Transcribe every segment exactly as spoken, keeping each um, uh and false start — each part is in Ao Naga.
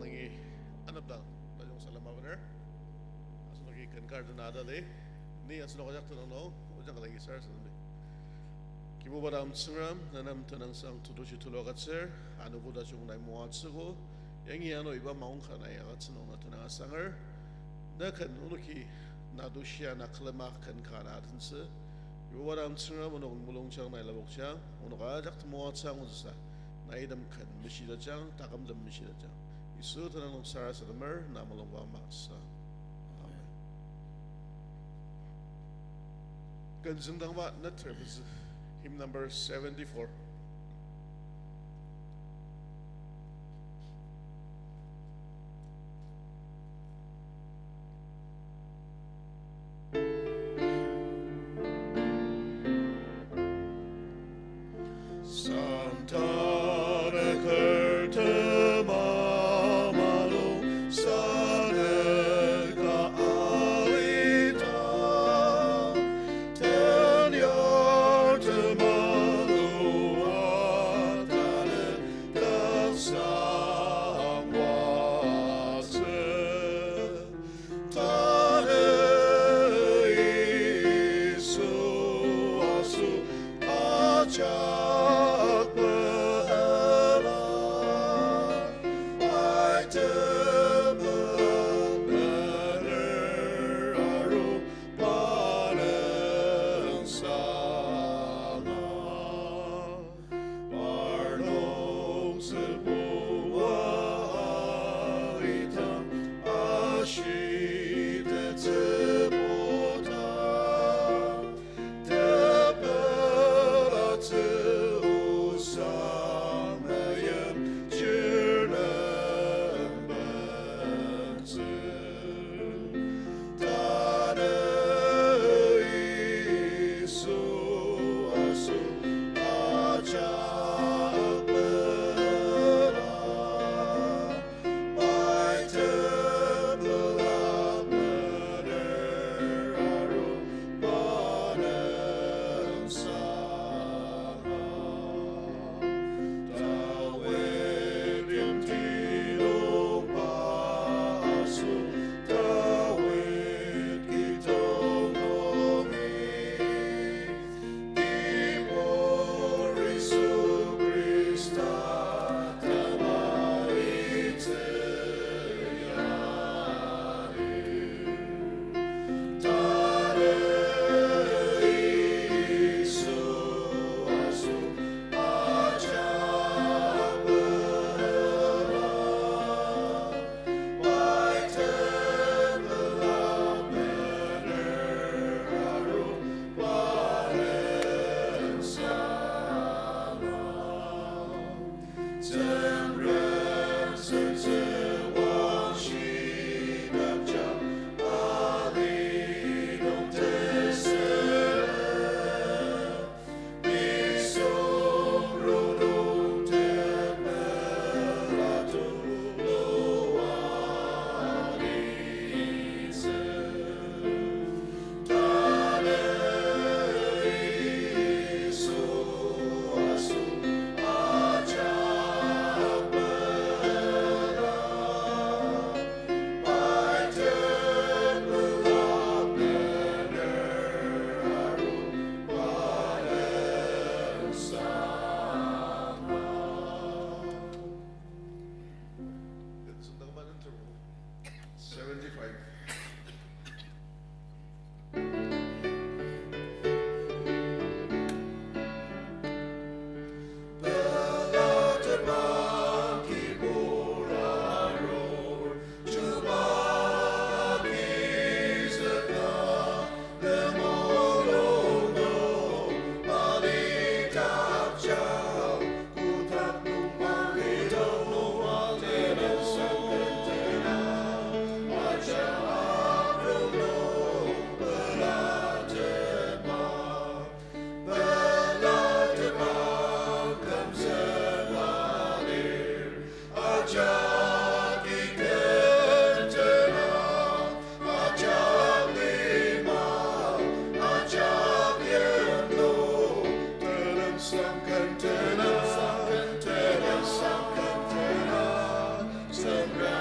Nungi anepdang tajung salem abener. Asenoki ken kar dena atadi. Ni asenok ajak tenüng nung, ojang kalagi sarasademdi. Kibuba dang Tsüngrem, nenem tenüngsang tetushi tulu agütsür, anogo tajung nai moatsüogo, yangi ano iba maongka nai agütsü nung na tenüng asanger, na ken onoki na tushia na külema ken ka na atentsü, Kibuba dang Tsüngrem onok mulungjang nai lapokjang, onok ajak temoatsü angutsüsa, nai item ken meshitajang, takümtem meshitajang. Yisu tenüng nung sarasademer, na mulungba masü. Amen. Ken züngdangba neter pezü, hymn number seventy-four. Santa ne kertema malu saneka alita, ten yartema lua tanü taksang watsü. Tanü Yisu asoshi ajak pela, pai tepela bener aru pa nüngsanga. Parnok tsübua alita, ashi tetsübuta, tepela tsü osang nüyim chirnem bentsü. Tanü Yisu asoshi ajak pela, pai tepela bener aru pa nüngsanga. Dawid yimti nungba asoshi Dawid kidong nungi, Kibur Yisu Khrista tamaitsü ya. Tanü Yisu asoshi ajak pela, pai tepela bener aru pa nüngsanga. Tsüngrem sentsü wangshidakjang alidong tesüra, nisung rongnung tepela tulua alitsü. Tanü Yisu asoshi ajak pela, pai tepela bener aru pa nüngsanga. Seventy-five. Ajak ikentena, ajak lima, ajak yimlu, tenüngsang kentena, tenüngsang kentena, Tsüngrem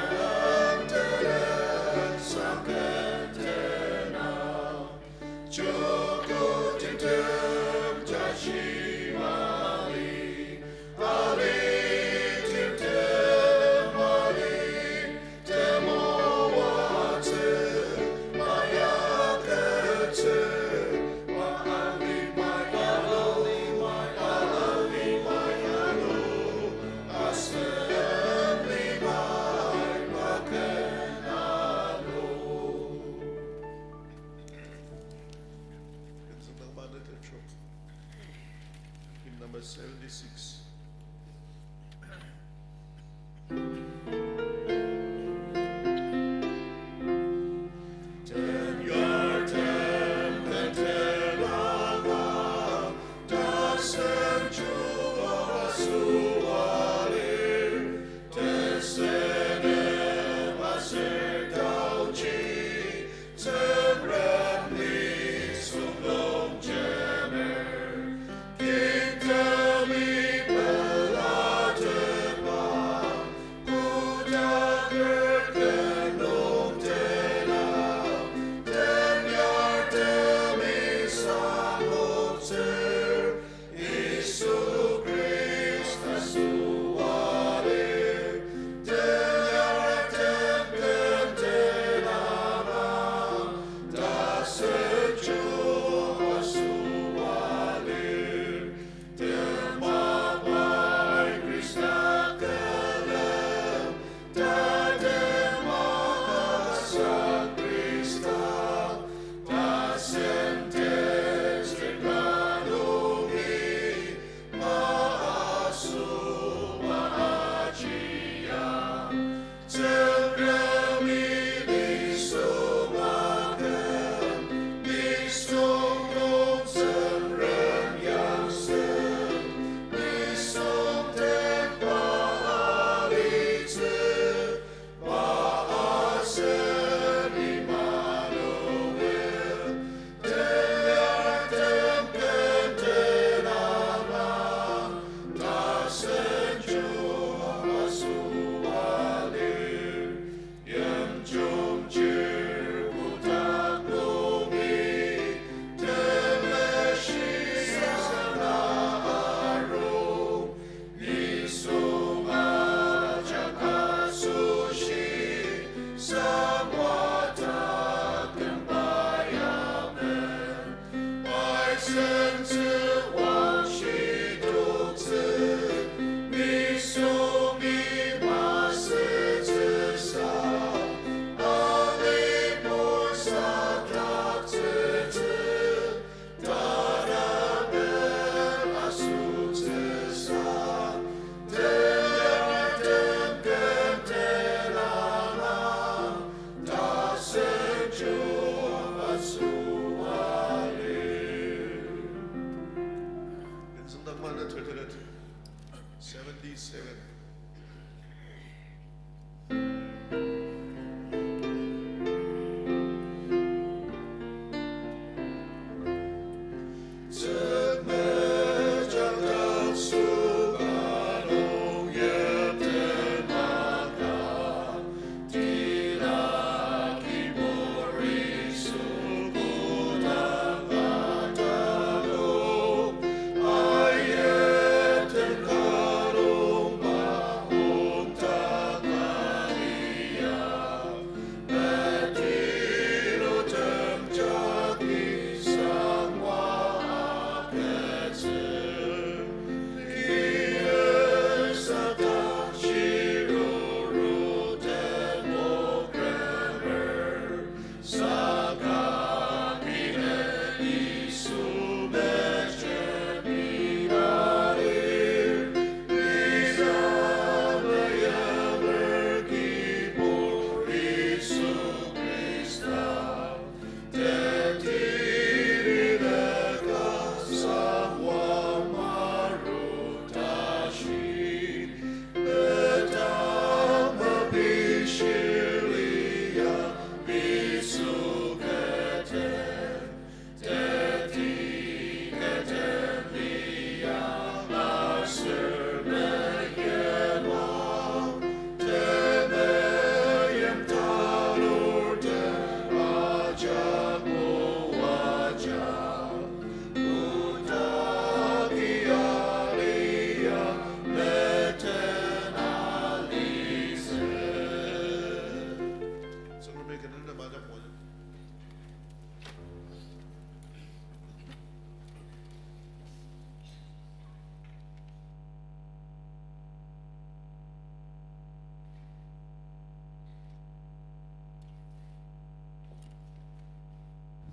Seventy-seven.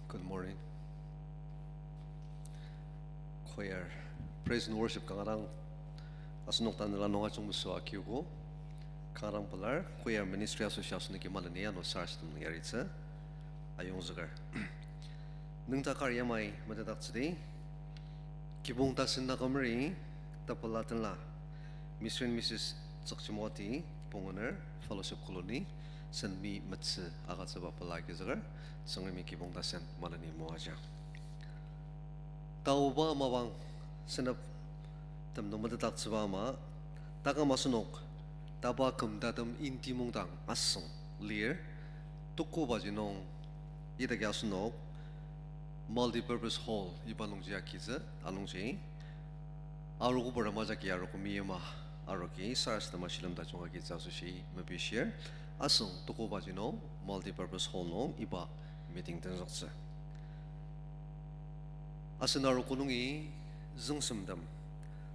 Good morning. Choir, praise and worship kanga dang asenok tanela nung ajungmesü agiogo. Kanga dang pelar, choir ministry asoshi asenoki maleni ano sarasadem nung yaritsü ayongzüker. Nüngdakar yamai metetdaktsüdi. Kibong tasen nakameri, tapela tenla, Mister and Missus Tsükchimwati Pungoner, Fellowship Colony, Senmi metsü agütsüba pela agizüker, Tsüngremi kibong tasen maleni moaja. Taoba mapang senep tem nung metetdaktsüba ama, taküm asenok taba kümtatem inti mungdang asüng lir, tukobaji nung idaki asenok multipurpose hall iba nungji agitsü, anungji arogo pura majaki arogo meyima arogi sarasadema shilem tajung agitsü asoshi mepishir, asüng tukobaji nung multipurpose hall nung iba meeting tenzüktsü. Asen arogo nungi züngsemtem,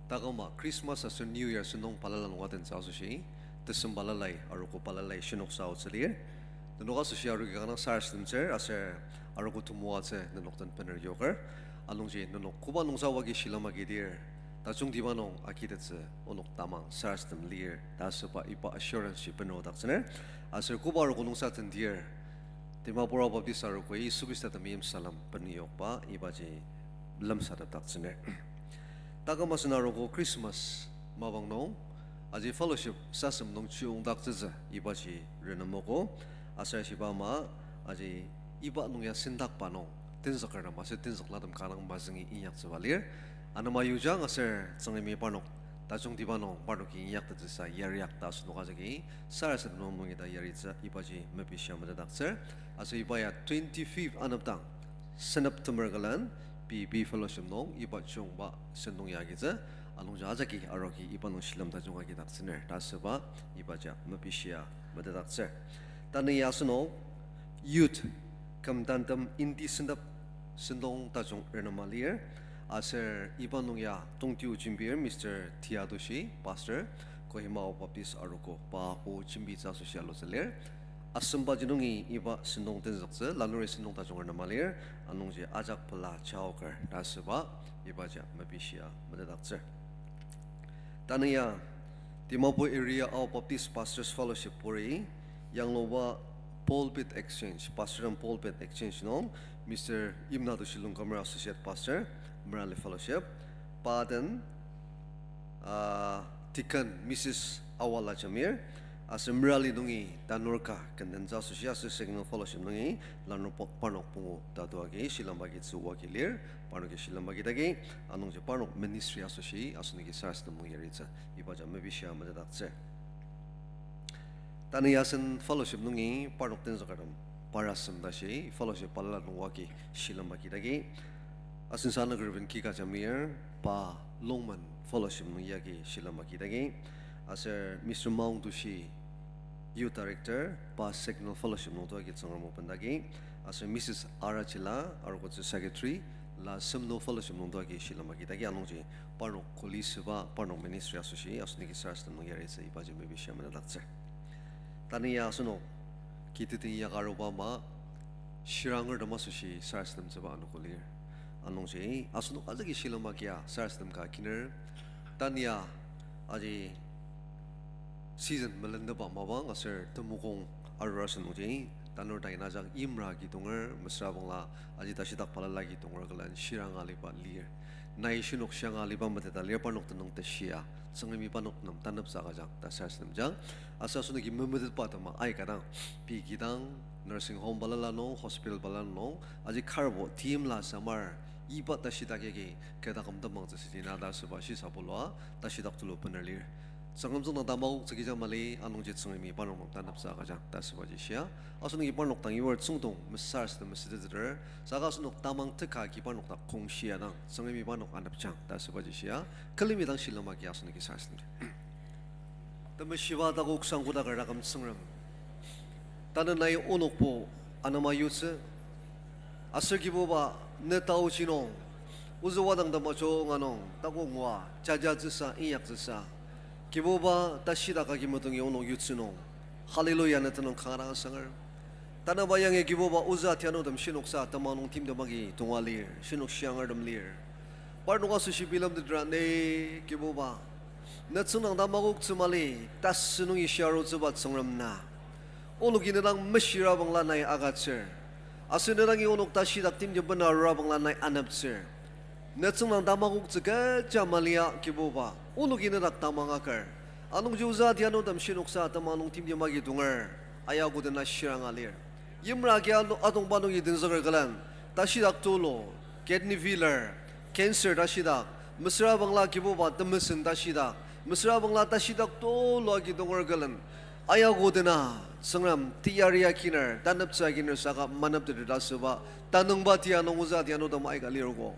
taküma Christmas aser New Year sentong balala nung adentsü asoshi, tesem balalai, arogo balalai shinoksa aotsü lir. Nenok asoshi arogi kanga dang sarasademtsür, aser arogo temoatsü nenok den bener yoker. Anungji nenok koba nungsa wagi shilem agidir, tajungtiba nung agitettsü onok tamang sarasadem lir ta asüba iba assurance ji bener odaktsüner. Aser koba arogo nungsa tendir, Dimapur Ao Baptist arogoi Yisu Khrista temeim salem beniyokba ibaji lemsatepdaktsüner. Taküm asen arogo Christmas mapang nung, aji fellowship sasem nung chiyongdaktsütsü ibaji renemogo, aser shiba ama, aji iba nung ya sendakba nung tenzüker nem aser tenzüklatem kanga dang mazüngi inyaktsüba lir. Anema yujang aser Tsüngremi parnok tajungtiba nung parnoki inyaktettsüsa yariak ta asenok ajaki sarasadem nung nungi ta yaritsü ibaji mepishia metetdaktsür. Aser iba ya twenty-fifth anepdang, senep temer külen, B B Fellowship nung iba chiyongba sentong ya agitsü, anungji ajaki arogi iba nung shilem tajung agidaktsüner ta asüba ibaji mepishia metetdaktsür. Tanü ya asenok youth kümtantem inti sentep sentong tajung renema lir. Aser iba nung ya tongtio jembir Mister Tiadoshi, Pastor, Kohima Ao Baptist arogo, pa ako jembitsü asoshi alutsü lir. Asembaji nungi iba sentong tenzüktsü, lanuri sentong tajung renema lir, anungji ajak pela chaoker ta asüba ibaji mepishia metetdaktsür. Tanü ya Dimapur Area Ao Baptist Pastors Fellowship puri yangluba Pulpit Exchange, Pastor den Pulpit Exchange nung Mister Imnatoshi Longkumer, Associate Pastor, Merali Fellowship, pa den, ah, Deacon Mrs Awala Jamir, aser merali nungi tanur ka kendentsü asoshi aser Signal Fellowship nungi lanur pa-, parnok pungu tatu agi shilem agitsü oagi lir, parnoki shilem agidagi, anungji parnok ministry asoshi asenoki sarasadem nung yaritsü, ibaji mepishia metetdaktsür. Tanü ya asen fellowship nungi parnok tenzükertem parasem tashi fellowship balala nung oagi shilem agidagi, asen sanüker Reverend Kika Jamir, pa Longmen fellowship nung yagi shilem agidagi, aser Mister Maung Tushi, Youth Director, pa Signal Fellowship nung oagi Tsüngrem o bendagi, aser Mrs Arachila, arogotsü secretary, la Semno Fellowship nung oagi shilem agidagi, anungji parnok kuli süba, parnok ministry asoshi asenoki sarasadem nung yaritsü ibaji mepishia metetdaktsür. Tanü ya asenok kiteting yaka aruba ama, shirangertem asoshi sarasademtsüba anogo lir. Anungji asenok ajaki shilem agia sarasadem ka akiner. Tanü ya aji season melendeba mapang aser temokong arur asünungji, tanur tain ajak imra agi tonger, mesüra bangla aji tashidak balala agi tonger külen shiranga aliba lir. Nai shinok shianga aliba meteta lir, parnok tenüng teshia, Tsüngremi parnok nem taneptsü agüjang ta sarasademjang. Aser asenoki memetetba tema aika dang, pei kidang, nursing home balala nung, hospital balala nung, aji karbo timla samar, iba tashidak yagi kü taküm temang tsüsüdi na ta asüba shisa bulua tashidak tulu bener lir. Tsüngrem tsüngdang tamakoktsü kija mali, anungji Tsüngremi parnok nem taneptsü agüjang ta asübaji shia. Asenoki parnok dang iwar tsüngdong mesar sütem mesüteter, saka asenok tamang teka agi parnok dak kongshia dang Tsüngremi parnok anepjang ta asübaji shia. Külemi dang shilem agi asenoki sarasadem. Temeshiba takok sangkoda kar taküm Tsüngrem, tanü nai onokbo anema yutsü. Aser Kibuba, ne taochi nung, ozü wadang temajunga nung takok ngua jajatsüsa, inyaktsüsa, Kibuba, tashidak agi metongi onok yutsü nung, hallelujah, ne tenüng kanga dang asanger. Tanüba yangi Kibuba, ozü atianutem shinoksa temang nung timtem agi tonga lir, shinok shiangertem lir. Parnok asoshi bilemtetra ne, Kibuba, ne tsüngdang tamakoktsü mali, tasü nungi shia arutsüba Tsüngrem na. Onoki ne dang meshira bangla nai agütsür. Aser ne dangi onok tashidak timtem bena arura bangla nai aneptsür. Ne tsüngdang tamakoktsü kecha malia Kibuba, onoki ne dak tamang aker. Anungji ozü atianutem shinoksa temang nung timtem agi tonger, ayagodi na shiranga lir. Yimra agi anu-, atongba nungi tenzüker külen, tashidak tulu, kidney failure, cancer tashidak, mesüra bangla Kibuba temesen tashidak, mesüra bangla tashidak tulu agi tonger külen, ayagodi na, Tsüngrem, teyari akiner, taneptsü akiner saka manepteter ta asüba, tanüngba tia nung ozü atianutem aika lirko.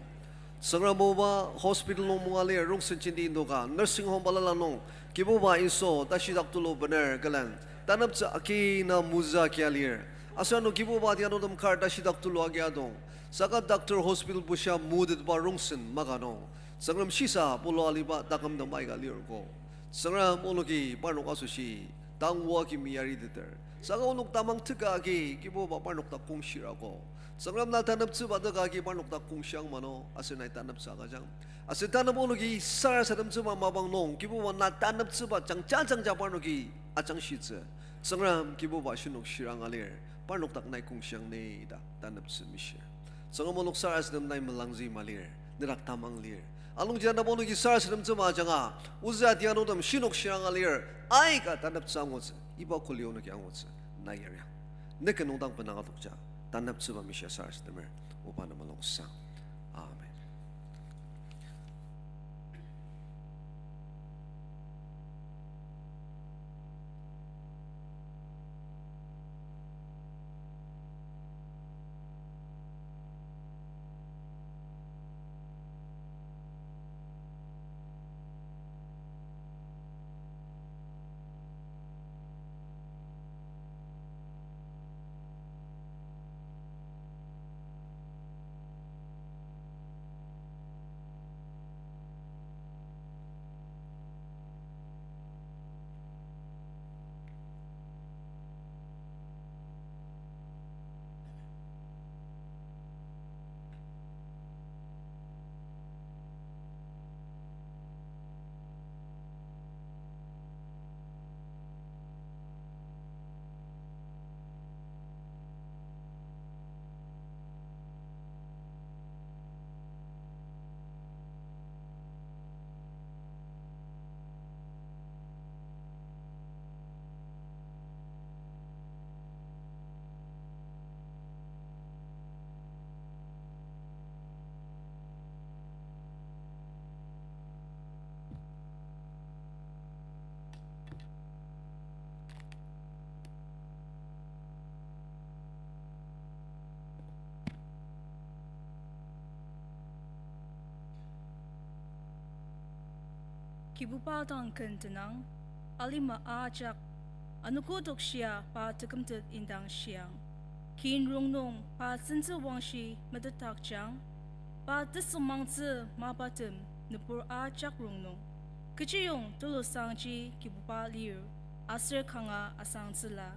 Tsüngrem oba hospital nung munga lir, rongsen jenti indoka, nursing home balala nung, Kibuba Yisu, tashidak tulu bener külen, taneptsü akina mozü akia lir. Aser ano Kibuba atianutem kar tashidak tulu agi adong. Saka doctor hospital bushia motetba rongsen maka nung, Tsüngrem shisa pulu aliba takümtem aika lirko. Tsüngrem onoki parnok asoshi tangwa kimi yariteter. Saka onok tamang teka agi Kibuba parnok dak kongshirako. Tsüngrem na taneptsüba teka agi parnok dak kongshiang mano, aser nai taneptsü agüjang. Aser tanep onoki sarasademtsüba mapang nung, Kibuba na taneptsüba jangja jangja parnoki ajangshitsü. Tsüngrem Kibuba shinok shiranga lir, parnok dak nai kongshiang ni ta taneptsü mishir. Tsüngrem onok sarasadem nai melangzü malir, ne dak tamang lir. Anungji tanep onoki sarasademtsüba ajanga, ozü atianutem shinok shiranga lir, aika taneptsü angutsü, iba kuli onoki angutsü, na yariang. Ne ken nung dang benang adokja, taneptsüba mishia sarasademer, oba na mulungsang. Amen. Kibuba dang ken tenang, alima ajak, anogo dokshia pa tekümtet indang shiang. Kin rongnung pa sentsü wangshi metetdakjang, pa tesüngmangtsü mapatem nübur ajak rongnung. Kechiyong tulusangji Kibuba lir, aser kanga asangtsüla.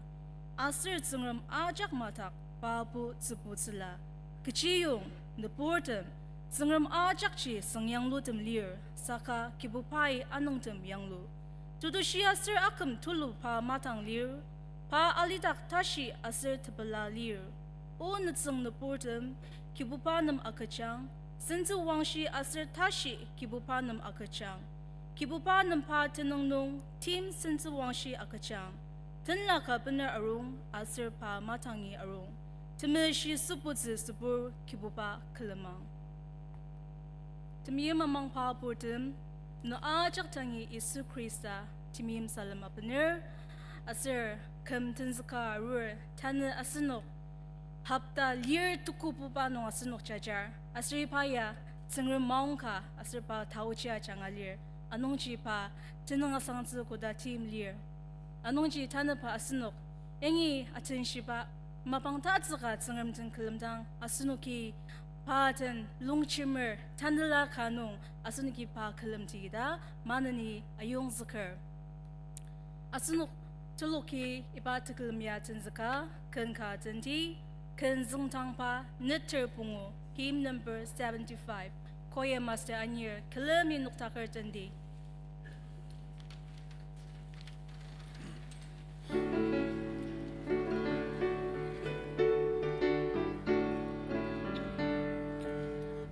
Aser Tsüngrem ajak madak pabo tsübutsüla. Kechiyong nüburtem, Tsüngrem ajakji süngyanglutem lir, saka Kibubai anüngtem yanglu. Tetushi aser aküm tulu pa matang lir, pa alidak tashi aser tepela lir. O nütsüng nüburtem, Kibuba nem agüjang, sentsü wangshi aser tashi Kibuba nem agüjang. Kibuba nem pa tenüng nung tim sentsü wangshi agüjang. Tenla ka bener arung aser pa matangi arung. Temeshi sübutsü sübur Kibuba külemang. Temeim amangba purtem, no ajak dangi Yisu Khrista temeim salem abener, aser küm tenzüka arur tanü asenok hopta lir tukububa nung asenok jajar, aser iba ya Tsüngrem maongka aser pa taochi ajanga lir, anungji pa tenüng asangtsü koda tim lir. Anungji tanü pa asenok yangi atenshiba mapang tatsüka Tsüngrem den külemdang asenoki pa den longjemer tanela ka nung asenoki pa külemdi ta maneni ayongzüker. Asenok teloki iba tekülem ya tenzüka, ken ka tendi, ken züngdangba neter pungu, hymn number seventy-five, choir master anir külemi noktaker tendi.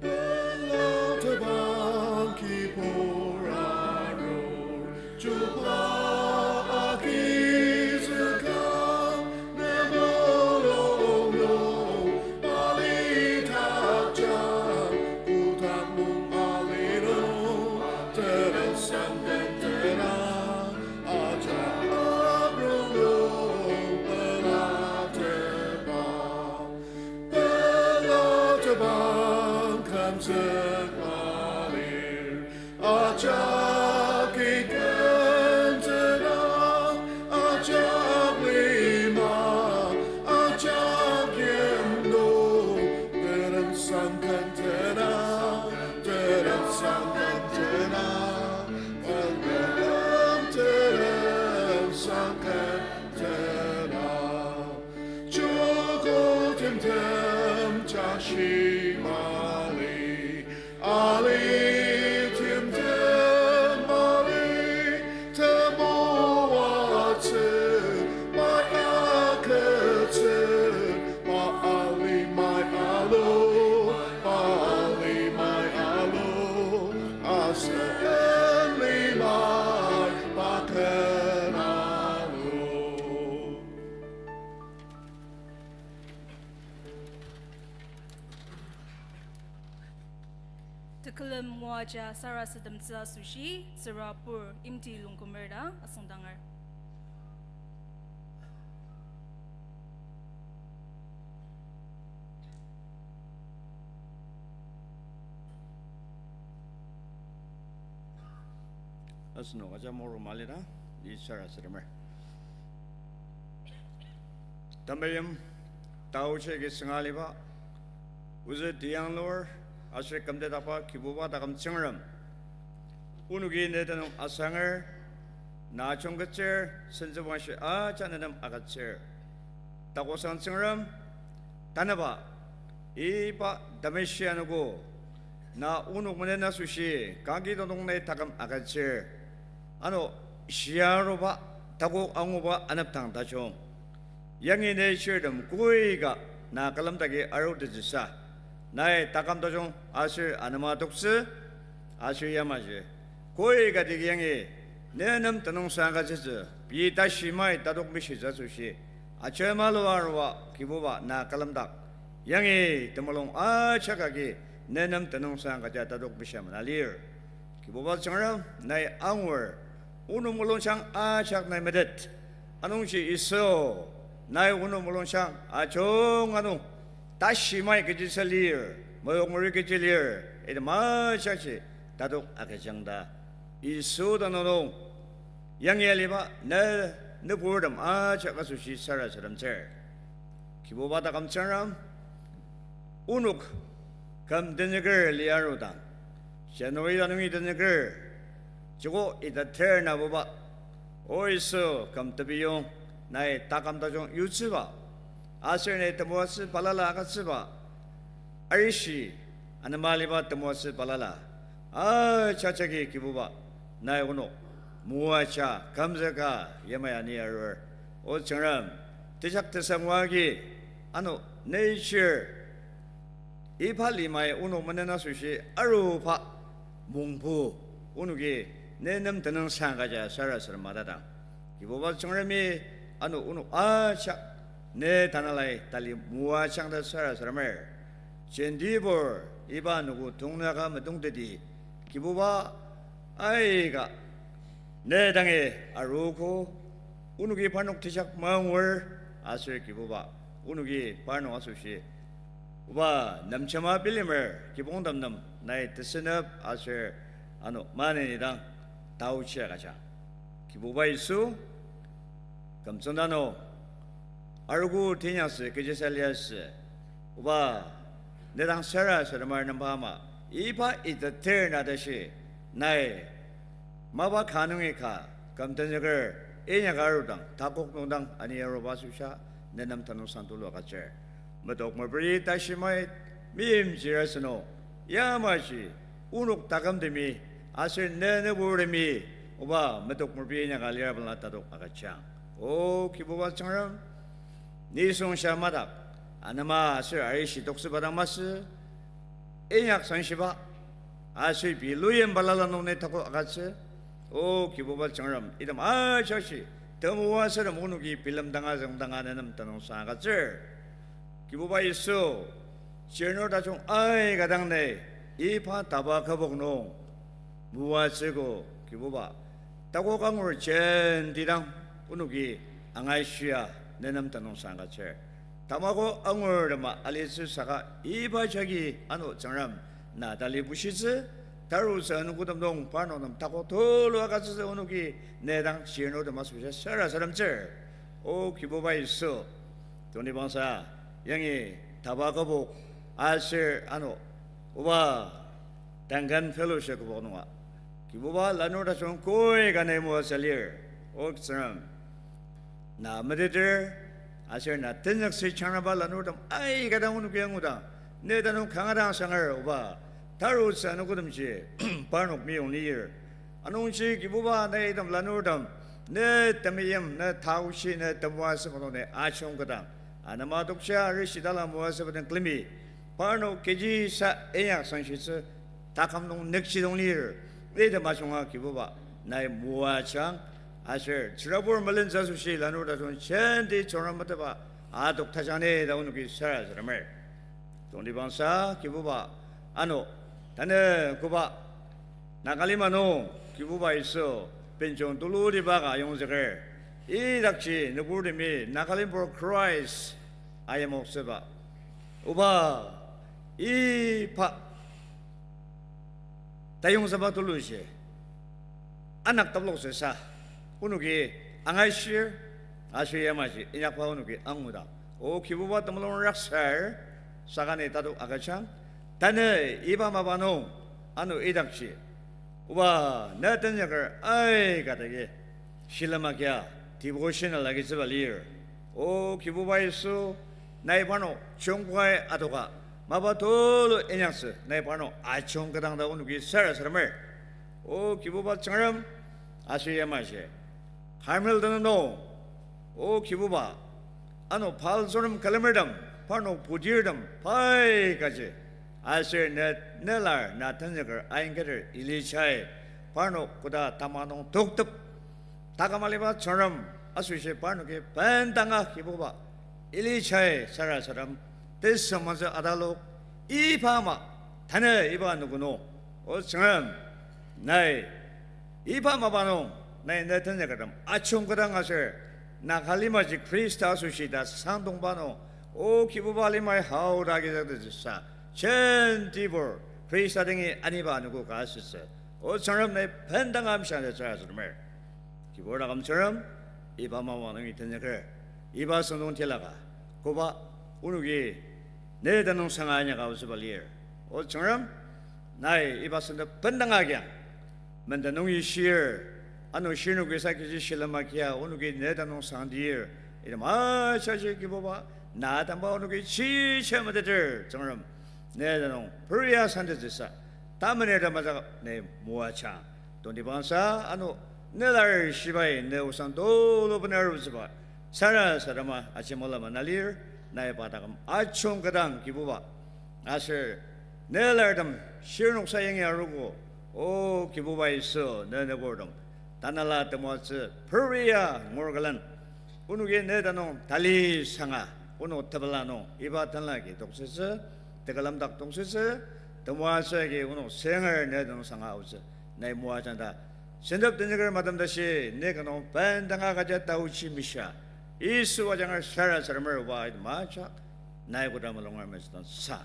Pelatebang kibur arur, jukla agizükang, nemulung nung palitakjang, kotak nung ali nung, teren sangken tena, ajak abrunung pelatebang. Pelatebang kümzük malir, ajak iken tena, ajak lima, ajak yimnung, teren sangken tena, teren sangken tena, teren sangken tena. Joko timtem jashi mali, ali timtem mali, temoatsü, mai agütsü, pa ali mai alu, pa ali mai alu, asen limai pa ken alu. Tekülem moaja sarasademtsü asoshi, tsürabur imti longkumer ta asüngdanger. Asenok aja moru malira, ni sarasademer. Temeim, taochi agi sünga aliba, ozü tiyanglur, aser kümtetdakba Kibuba taküm Tsüngrem. Onoki ne tenüng asanger, na jungketsür, sentsüwangshi ajak nenem agütsür. Takosang Tsüngrem, tanüba, iba temeshi anogo, na onok menen asoshi, kangki tongtong nai taküm agütsür. Ano, shia aruba, takok anguba anepdang tajung. Yangi ne shirtem koika na külemdaki arutetsüsa. Nai taküm tajung aser anema toktsü, aser yamaji. Koika tiki yangi nenem tenüngsang agütsütsü, pei tashi mai tatok mishitsü asoshi. Ajemalu arua Kibuba na külemdak. Yangi temulung ajak agi nenem tenüngsang agüja tatok mishia mena lir. Kibuba Tsüngrem nai angur, onok mulungjang ajak nai metet. Anungji Yisu, nai onok mulungjang ajunga nung, tashi mai kechisa lir, mayok mari kechi lir, item ajakji tatok agüjang ta. Yisu tenüng nung yangi aliba ne nüburtem ajak asoshi sarasademtsür. Kibuba taküm Tsüngrem, onok küm tenzüker liarudang, January ta nungi tenzüker, joko ita ter nabuba, o Yisu küm tepiyong, nai taküm tajung yutsüba, aser nai temoatsü balala agütsüba, arishi anema aliba temoatsü balala, ajak jagi Kibuba, nai onok moaja kümzüka yamai ani arur. O Tsüngrem, tejak tesem oa agi, ano nature iba limai onok menen asoshi aruba mongbu onoki ne nem tenüngsang agüja sarasadem atadang, Kibuba Tsüngremi ano onok ajak ne tanelai tali moajang ta sarasademer. Jentibur iba anogo tongnaka metongteti, Kibuba aika ne dangi arogo, onoki parnok tejak mangur, aser Kibuba, onoki parnok asoshi oba nemjema bilemer kibongtem nem nai tesünep aser ano maneni dang taochi agüjang. Kibuba Yisu, kümtsüng tanü arogo teinyaktsü kechisa liasü, oba, ne dang sarasademar nemba ama, iba ita ter na tashi, nai mapa ka nungi ka küm tenzüker inyaka arudang, takok nung dang ani aruba asoshia, ne nem tenüngsang tulu agütsür. Metok meperi tashi mait meimchir asünung, yamaji onok takümtemi aser ne nüburtemi, oba, metok meperi inyaka lir bala tatok agüjang. O Kibuba Tsüngrem, nisung sha madak, anema aser arishi toksüba dang masü, inyak sangshiba, aser pei luyim balala nung ne takok agütsü. O Kibuba Tsüngrem, item ajakji temoatsü tem onoki bilemdanga züngdanga ne nem tenüngsang agütsür. Kibuba Yisu, chirnur tajung aika dang ne iba taba kübok nung moatsüogo Kibuba, takok angur jenti dang onoki angashia ne nem tenüngsang agütsür. Tamako angur tema alitsü saka iba jagi ano Tsüngrem na tali bushitsü, tarutsü anogotem nung parnok nem takok tulu agütsütsü onoki ne dang chirnur tema asoshi sarasademtsür. O Kibuba Yisu, tongtibangsa yangi taba kübok aser ano oba Duncan Fellowship kübok nunga Kibuba lanur tajung koi ka nai moatsü lir. O Tsüngrem, na meteter aser na tenzüksi changraba lanurtem aika dang onoki angudang, ne tenüng kanga dang sanger oba, tarutsü anogotemji parnok meyong lir. Anungji Kibuba nai item lanurtem ne temeim, ne taochi, ne temoatsü nung ne ajungketang, anema tokja rishidala moatsüba den külemi parnok kechisa inyak sangshitsü taküm nung nükjidong lir. Item ajunga Kibuba nai moajang, aser tsürabur melentsü asoshi lanur tajung jenti Tsüngrem meteba adok tajang ni ta onoki sarasademer. Tongtibangsa Kibuba, ano, tanü koba Nagalima nung Kibuba Yisu benjong tulutiba ka ayongzüker, idakji nüburtemi Nagalim for Christ ayimoktsüba, oba, iba tayongzüba tuluji anak taploktsüsa onoki angashir, aser yamaji inyakba onoki angudang, O Kibuba temulung raksar, saka ni tatok agüjang. Tanü iba mapa nung, ano idakji, oba, na tenzüker aika dagi shilem agia devotional agitsüba lir. O Kibuba Yisu, nai parnok jungkai adoka, mapa tulu inyaktsü nai parnok ajungketang ta onoki sarasademer. O Kibuba Tsüngrem, aser yamaji Carmel tenüng nung, O Kibuba, ano Baal tsüngrem külemertem, parnok putirtem pai kaji, aser ne, ne lar na tenzüker ainketer Elijai parnok koda tama nung toktep, taküm aliba Tsüngrem asoshi parnoki bendanga Kibuba Elijai sarasadem tesüngmangtsü atalok, iba ama, tanü iba nüko nung, O Tsüngrem, nai iba mapa nung nai ne tenzükertem ajungketang aser Nagalimaji Khrista asoshi ta sangdongba nung, O Kibuba, limai haoda agizüktettsüsa jentibur Khrista dangi aniba anogo ka asütsü. O Tsüngrem, nai bendanga amshiang ta sarasademer. Kibur taküm Tsüngrem, iba mapang nungi tenzüker. Iba sentong tilaka, koba onoki ne tenüngsanga inyaka aotsüba lir. O Tsüngrem, nai iba sentong bendanga kiang menden nungi shir, ano shirnoki sa kechi shilem agia onoki ne tenüngsangdir, item ajaji Kibuba, na temba onoki chicha meteter Tsüngrem, ne tenüng peria santetsüsa, tamener temajak ne moajang. Tongtibangsa ano ne lar shibai ne osang tulu bener arutsüba sarasadema ajemalema na lir, nai pa taküm ajung ketang Kibuba. Aser ne lartem shirnoksa yangi arogo, O Kibuba Yisu, ne nüburtem tanela temoatsü peria ngur külen, onoki ne tenüng tali sanga, onok tepela nung iba tenla agi toktsütsü, tekülemdak toktsütsü, temoatsü agi onok senger ne tenüngsanga aotsü, nai moajang ta sentep tenzüker matem tashi, ne ka nung bendanga kaja taochi mishia, Yisu ajanger sarasademer oba, item ajak nai koda mulunger mesüdang sa.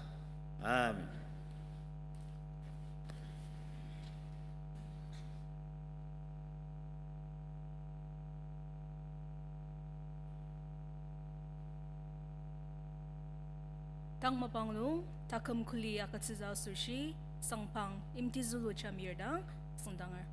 Amen. Tang mapang nung taküm kuli agütsütsü asoshi, Sangpang Imtizülu Jamir dang asüngdanger.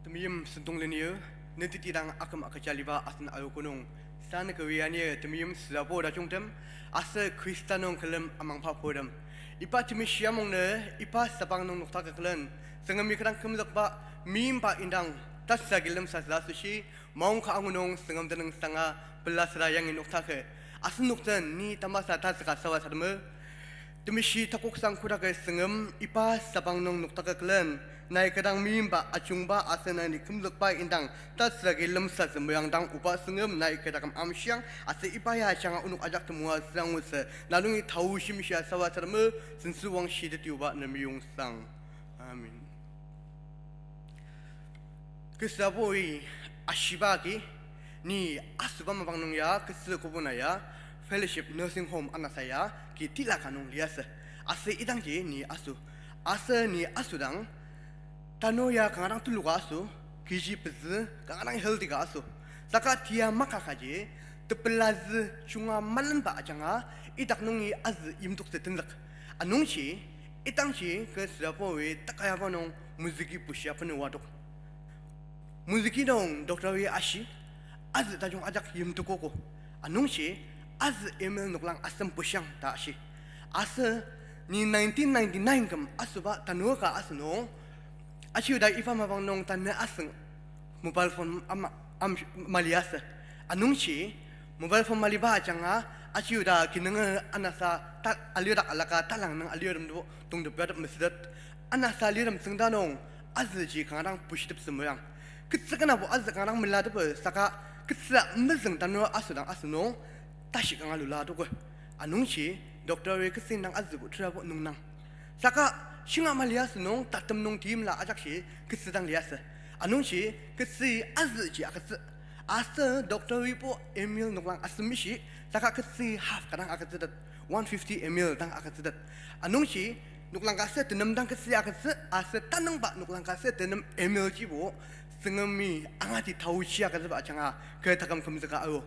Temeim sentong lenir, netiti dang aküm agüja aliba asen arogo nung, sanüker yani temeim süabo tajungtem, aser Khrista nung külem amangba purtem, iba temeshi amungnü, iba sabang nung noktakülen, Tsüngremi kü dang kümzükba meimba indang tasü agi lemsatsü asoshi, maongka angu nung Tsüngrem tenüngsanga pela süra yangi noktaker. Asenok den ni tamasa tazüka sarasademer. Temeshi takoksang kodaker Tsüngrem, iba sabang nung noktakülen, nai kü dang meimba ajungba aser nai ni kümzükba indang tasü agi lemsatsü meyang dang oba Tsüngrem, nai kü taküm amshiang, aser iba ya ajanga onok ajak temoatsü angutsü, na nungi taoshi mishia sarasademer, sentsüwangshi teti oba ne meyongsang. Amen. Kü süabui ashiba agi, ni asüba mapang nung ya, kü sü kobo na ya, Fellowship Nursing Home anasa ya, ki tila ka nung liasü. Aser idangji ni asu. Aser ni asüdang, tanü ya kanga dang tuluka asu, kiji pezü, kanga dang healthy ka asu. Saka tia maka kaji, tepelazü junga malenba ajanga, idak nungi azü yimtoktsü tenzük. Anungji, idangji kü süabui takayaba nung mozüki bushia penu wadok. Mozüki nung doctor-i ashi, azü tajung ajak yimtokogo. Anungji, azü ml noklang asem bushiang ta ashi. Aser ni nineteen ninety-nine küm asüba tanü ka asünung, aji oda iba mapang nung tanü asüng mobile phone ama, am, maliasü. Anungji, mobile phone maliba ajanga, aji oda kinunga anasa ta alirdak alaka talang nung alirtem do tongtep yatep mesütet. Anasa alirtem tsüngda nung, azüji kanga dang bushiteptsü meyang. Ketsü kenabo azü kanga dang melateper saka ketsü mezüng tanü asüdang asünung, tashi kanga lula toker. Anungji, doctor-i ketsü indang azübo terabo nungnang. Saka shinga mali asünung tatem nung timla ajakji ketsü dang liasü. Anungji ketsü azüji agütsü. Aser doctor-ibo ml noklang asem mishi, saka ketsü half ka dang agütsütet, one fifty ml dang agütsütet. Anungji noklang ka ser tenem dang ketsü agütsü, aser tanüngba noklang ka ser tenem ml jibo Tsüngremi angati taochi agütsüba ajanga kü taküm kümzüka ao.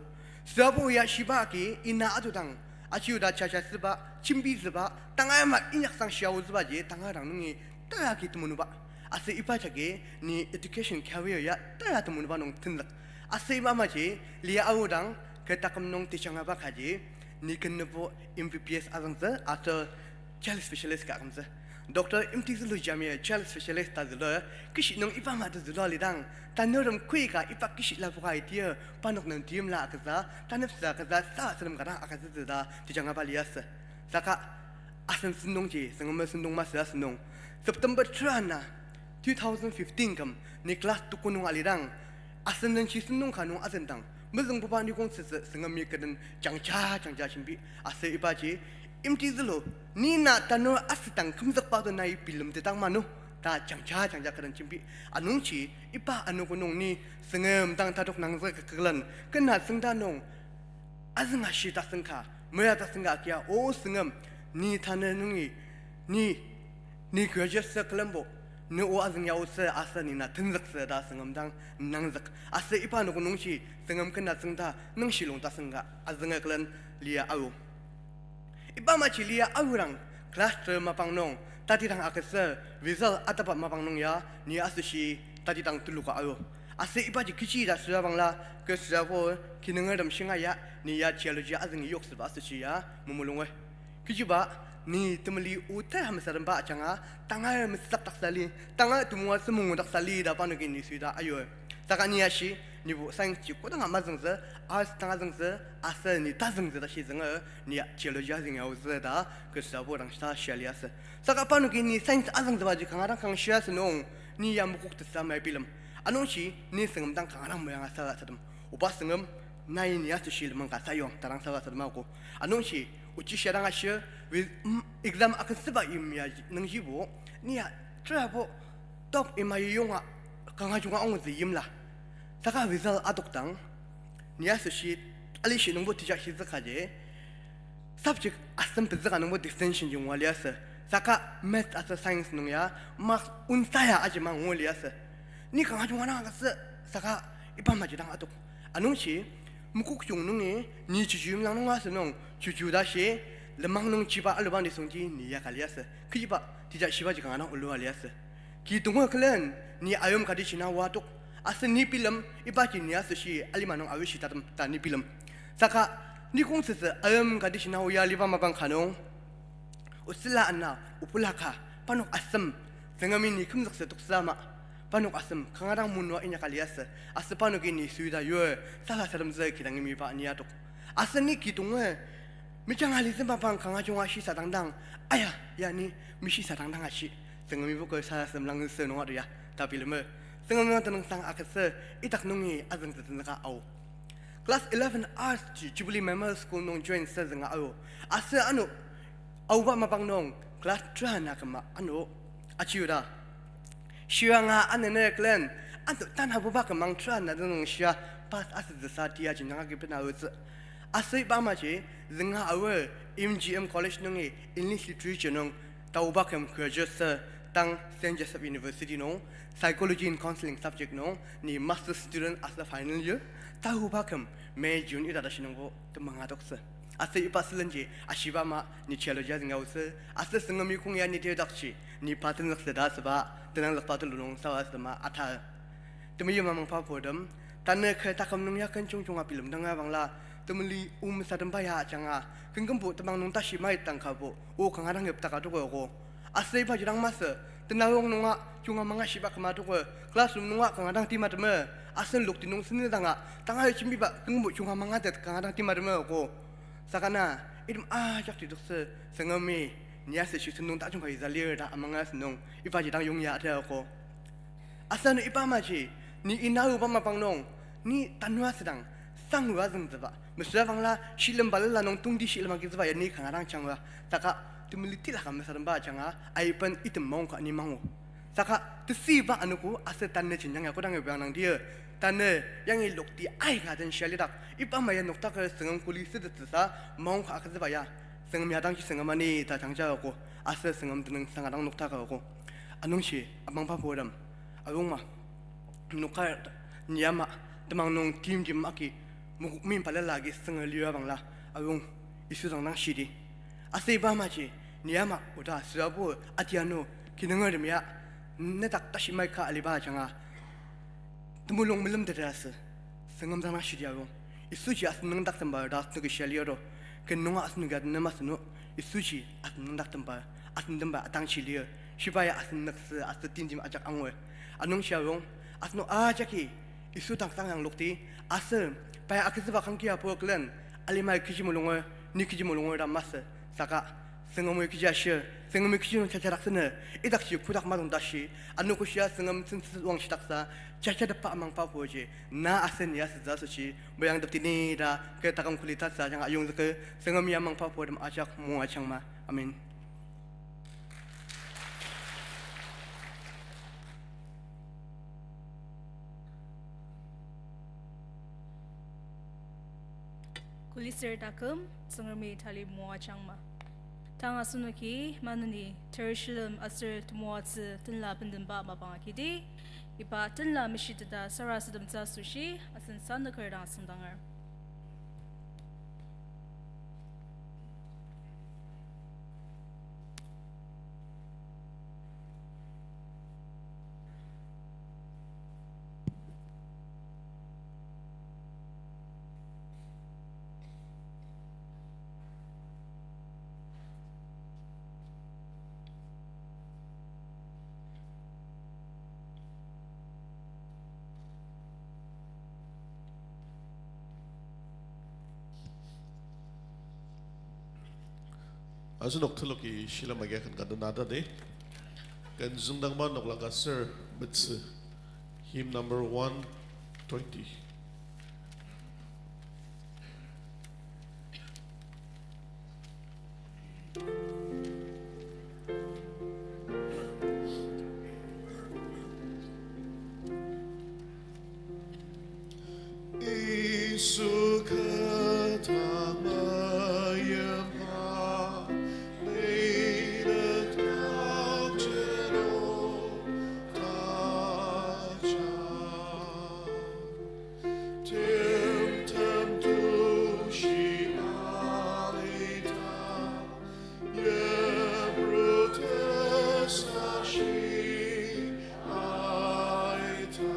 Süabo ya shiba agi ina atudang, aji oda jajasüba, jembisüba, tanga ama inyaksang shiaozübaji tanga dang nungi taragi temenuba. Aser iba jagi ni education career ya tara temenuba nung tenzük. Aser iba amaji lia aodang kü taküm nung tejangaba kaji ni kenübo M B B S azüngtsü aser child specialist ka akümtsü. Doctor Imtizülu Jamir child specialist ta zülua, kishi nung iba ama ta zülua lidang, tanurtem kui ka iba kishi lapoka itia, parnok nem timla agütsü, tanepsa agütsü, sa asenok ka dang agütsütsü ta tejangaba liasü. Saka asen sentongji, Tsüngrem sentong masü asünung, September tera na, two thousand fifteen küm, ni class tuko nung alidang, asen nungji sentong ka nung azüngdang, mezüngbuba nikong tsütsü Tsüngremi kü den jangja jangja jembi, aser ibaji, Imtizülu, ni na tanur asüdang kümzükba to nai bilemtetang mano, ta jangja jangja kü den jembi. Anungji iba anogo nung ni Tsüngrem dang tatok nangzüka külen kena tsüngda nung azünga shi tasüngka, mera tasüngka agia, O Tsüngrem, ni tanü nungi, ni, ni gracious külembo, ni o azüng ya otsü aser ni na tenzüktsü ta Tsüngrem dang nangzük. Aser iba anogo nungji Tsüngrem kena tsüngda nungshi lung tasüngka azünga külen lia ao. Iba amaji lia aodang class twelve mapang nung tatidang agütsü result ataba mapang nung ya ni asoshi tatidang tuluka ao. Aser ibaji kechi ta süra bangla kü sürabo kinungertem shinga ya ni ya theology azüngi yoksüba asoshi ya mumulunga. Kechiba ni temeli o ter hamsatemba ajanga tangar mesüdakdaksa li, tangar temoatsü mungudaksa li ta parnoki ni süda ayo. Saka ni ashi, nibo science ji kodanga mazüngtsü, arts dang azüngtsü, aser ni tazüngtsü ta shizünga, ni theology azüngi aotsü ta kü sürabo dang shita shia liasü. Saka parnoki ni science azüngtsübaji kanga dang kangshia asünung, ni ya mokoktettsü amai bilem. Anungji ni Tsüngrem dang kanga dang moyang asarasadem, Oba Tsüngrem, nai ni asoshi lenmang ka sayuang ta dang sarasadem ako. Anungji ochi shia dang ashi, exam agütsüba yimya nungjibo, ni ya terabo top yimya yonga kanga junga angutsü yimla. Saka result adokdang, ni asoshi alishi nungbo teacher shizükaji, subject asem pezüka nungbo distinction ji ngua liasü. Saka math aser science nung ya marks onsa ya aji mang ngua liasü. Ni kanga junga dang agütsü, saka iba amaji dang adok. Anungji, mokokjung nungi, ni chuju yimlang nunga asünung, chuju tashi, lenmang nung jiba aluba nisungji ni yaka liasü. Kechiba, teacher shibaji kanga dang olua liasü. Ki tonga külen, ni ayim kati shina oa tok. Aser ni bilem, ibaji ni asoshi alima nung aoshi tatem ta ni bilem. Saka, ni kongtsütsü ayim kati shina oa liba mapang ka nung, otsüla ana, obula ka, parnok asem, Tsüngremi ni kümzüktsü toksü ama, parnok asem kanga dang munua inyaka liasü, aser parnoki ni süda yur, sarasademtsü kidang yimiba ni atok. Aser ni ki tonga, mejanga litsü mapang kanga junga shisadangdang, aya, ya ni, mishisadangdang ashi, Tsüngremi puka sarasadem langzütsü nunga to ya, ta bilemer. Tsüngrem nung tenüngsang agütsü, idak nungi azüngtsü tenzüka ao. Class eleven arts ji Jubilee Memorial School nung join sü zünga ao. Aser ano aoba mapang nung class twelve na küma ano achiuda. Shiranga anene külen ano tanabuba kümang twelve na nung shia pass asütsüsa tia jenjang agi bena aotsü. Aser iba amaji zünga aor M G M College nungi English Literature nung taoba küm graduate sü tang Saint Joseph University nung Psychology and Counseling subject nung ni master student aser final year taoba küm May June ita tashi nungbo temang adoktsü. Aser iba sülenji ashiba ama ni theology azüng aotsü, aser Tsüngremi kong ya ni tirdakji ni pa tenzüktsü ta asüba tenangzükba tulu nung sarasadema ata. Temeim amangba purtem, tanü kü taküm nung ya ken jungjunga bilemdanga bangla, temeli o mesatemba ya ajanga, künkümbo temang nung tashi maitang kabo o kanga dang yiptaka tokogo. Aser ibaji dang masü, tenarong nunga junga manga shiba küma toko, classroom nunga kanga dang timatemer, asen lokti nung senedanga, tangar jembiba künkümbo junga manga tet kanga dang timatemer ko. Saka na, item ajak tidoktsü, Tsüngremi, ni asoshi sentong tajung ka iza lir ta amanga asünung, ibaji dang yongya ata ko. Aser ano iba amaji, ni inaruba mapang nung, ni tanua südang, sangua züngtsüba, mesüra bangla shilem balala nung tongti shilem agitsüba ya ni kanga dang jangua, saka temeli tila ka mesatemba ajanga, aiben item maongka ni mangu. Saka tesüiba anogo aser tanü jenjang ya kodang ya biang nangdir, tanü yangi lokti aika den shia lidak, iba ama ya noktaker Tsüngrem kuli sütettsüsa maongka agütsüba ya, Tsüngrem ya dangji Tsüngrem ani ta jangja ako, aser Tsüngrem tenüngsang adang noktaker ako. Anungji amangba purtem, arungma, nokar, ni ama, temang nung timtim agi, mokokmi balala agi sünger lira bangla, arung, Yisu dang dang shidi. Aser iba amaji, ni ama oda sürabo atianu kinungertem ya, nedak tashi maika aliba ajanga temulung melemteta asü, Tsüngrem dang dang shidi arung. Yisuji asen nüngdaktemba ta asenoki shia lir to. Ken nunga asenoki atenem asü nung, Yisuji asen nüngdaktemba, asen temba atangji lir. Shiba ya asen nüktsü aser timtim ajak angur. Anungji arung, asenok ajaki Yisu dang sang yang lokti, aser pai agütsüba kangki apur külen, alimai kechi mulunger, ni kechi mulunger ta masü, saka Tsüngremi kechi ashir, Tsüngremi kechi nung jajadaktsünü, idakji kotak madong tashi, anogoshia Tsüngrem sentsü wangshidaksa, jajadakba amangba purji, na aser ni asütsü asoshi, moyangtepdi ni ta kü taküm kuli tatsü ajanga ayongzüker, Tsüngremi amangba purtem ajak moajangma. Amen. Alisir taküm, Tsüngremi tali moajangma. Tang asenoki maneni Jerusalem aser temoatsü tenla bendenba mapang agidi, iba tenla meshiteta sarasademtsü asoshi asen sanaker dang asüngdanger. Asenok teloki shilem agi ken ka dena tadi. Ken züngdangba noklang ka ser metsü. Hymn number one twenty. Yisu kü ta mayimba, metet kakjeno ta ja. Timtem tushi alita, yipru tesashi aita.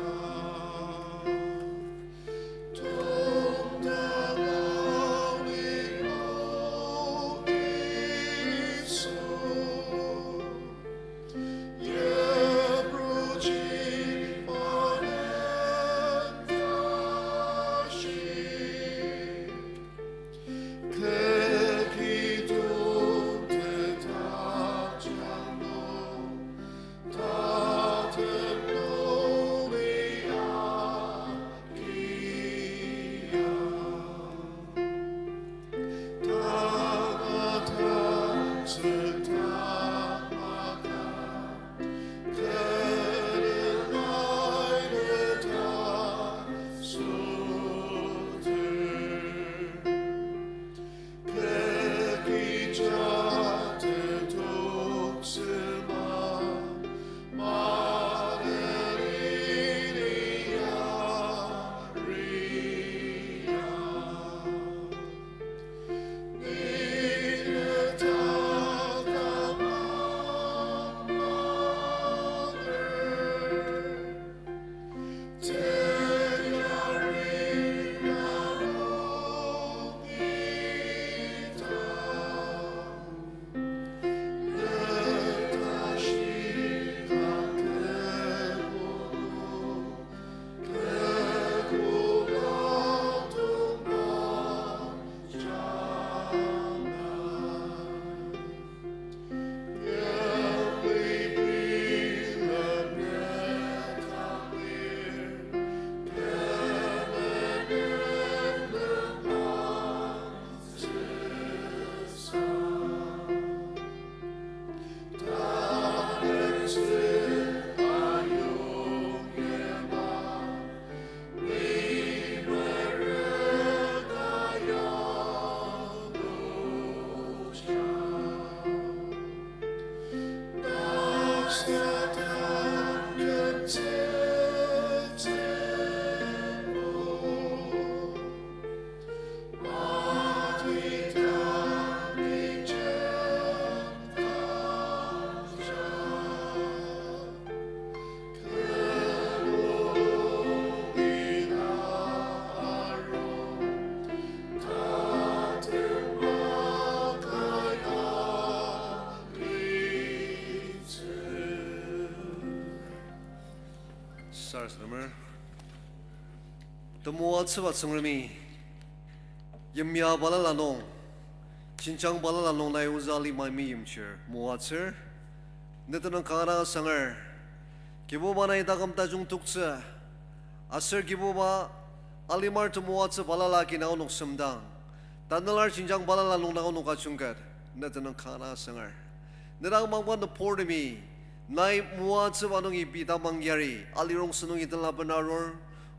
Sarasademer. Temoatsüba Tsüngremi, yimya balala nung, jenjang balala nung nai ozü alima meimchir moatsür, ne tenüng kanga dang asanger. Kibuba nai taküm tajung toktsü, aser Kibuba alimar temoatsü balala agi na onok semdang, tanela jenjang balala nung na onok ajungket, ne tenüng kanga dang asanger. Ne dang mangba nübortemi, nai moatsüba nungi pei tamang yari, alirongsen nungi tenla bena arur,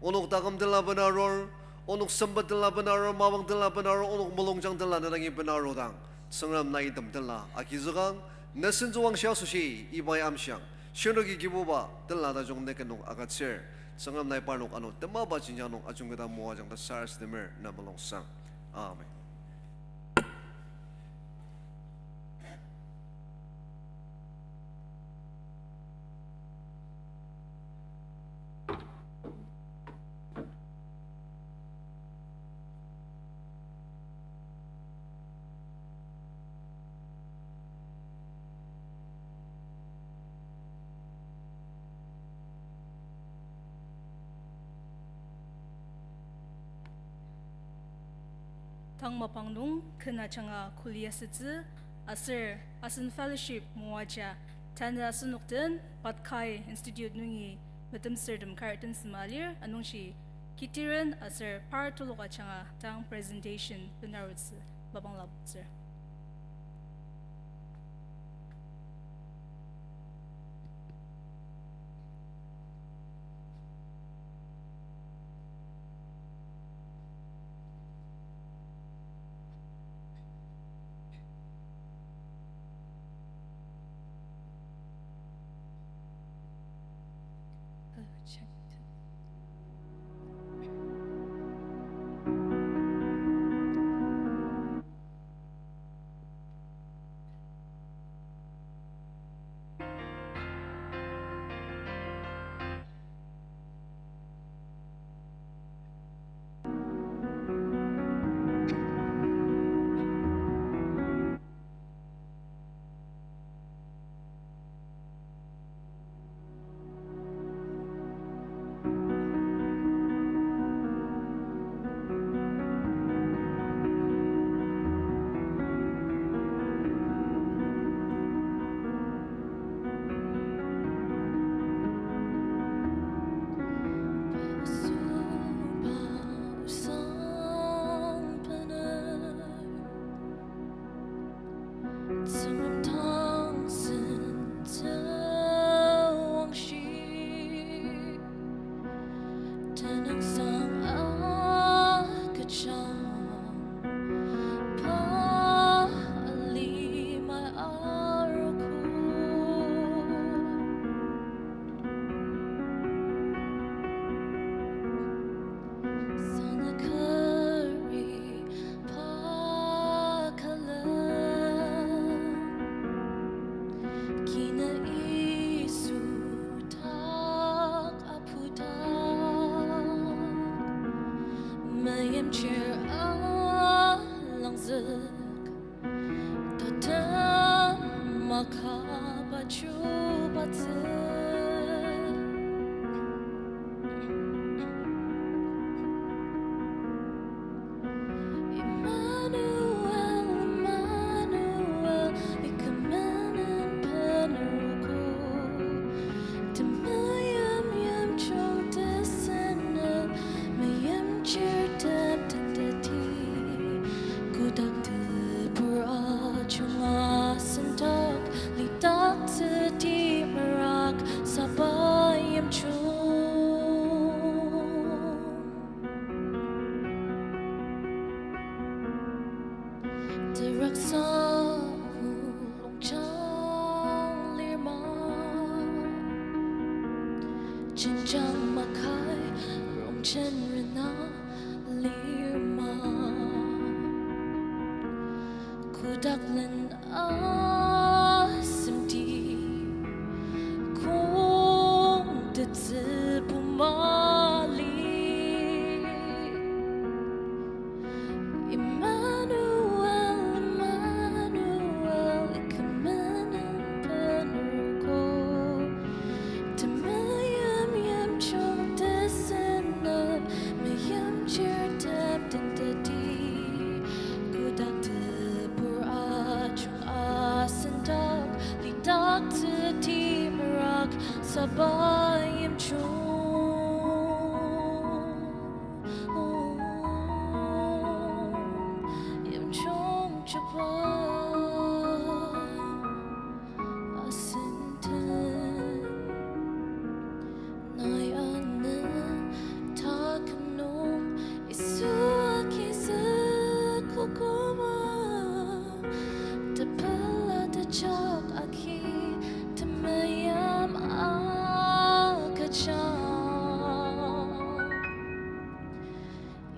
onok taküm tenla bena arur, Onok sempet tenla benaru, mapang tenla benaru, onok mulungjang tenla ne dangi benarudang, Tsüngrem nai item tenla agizükang, ne sentsüwangshi asoshi ibai amshiang, shirnoki Kibuba tenla tajung ne ket nung agütsür. Tsüngrem nai parnok ano temaba jenjang nung ajungketa moajang ta sarasademer ne mulungsang. Amen. Tang mapang nung ken ajanga kuli asütsü, aser asen fellowship moaja, tanü asenok den Patkai Institute nungi metemsürtem kar tensema lir, anungji kitiren aser par telok ajanga tang presentation benarutsü mapang lapoktsür. Tsüngrem tang sen tsüwangshi, tenüngsang agüjang, pa alimai arogo. Sana kari pa külen, kina Yisu dak apudak, meimchir alangzük, tatem makaba chubatsü. Emmanuel, Emmanuel, ikümenen benarugo. Temeim yimjung tesenep, meimchirtem teteti. Kodak tebur ajunga sendak, lidaktsüti merak saba yimjung. Teraksa mulungjang lir ma, jenjang makai rongjen rena lir ma. Kodak len asemdi kong tetsübu mali. Emmanuel, Emmanuel, ikümenen benarugo. Temeim yimjung tesenep, meimchirtem teteti. Kodak tebur ajung asendak, lidaktsüti merak saba yimjung. Yimjung chuba asen den, nai anü taküm nung Yisu Jak agi temeim agüjang.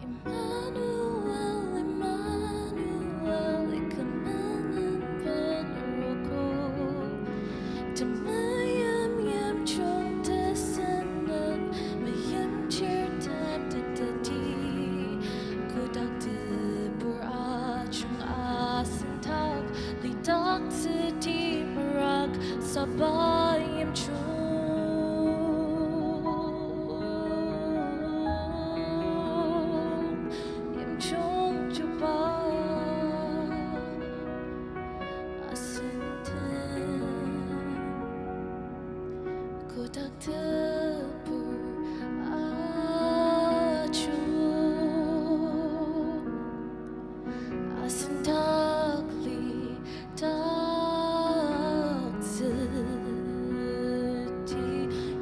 Emmanuel, Emmanuel, ikü menen ben arogo. Temeim yimjung tesenep, meimchir tem teteti. Kotak tebur ajung asen dak lidaktsüti merak saba yimjung, yimjung chuba asen den. Kotak tebur ajung asen dak lidaktsüti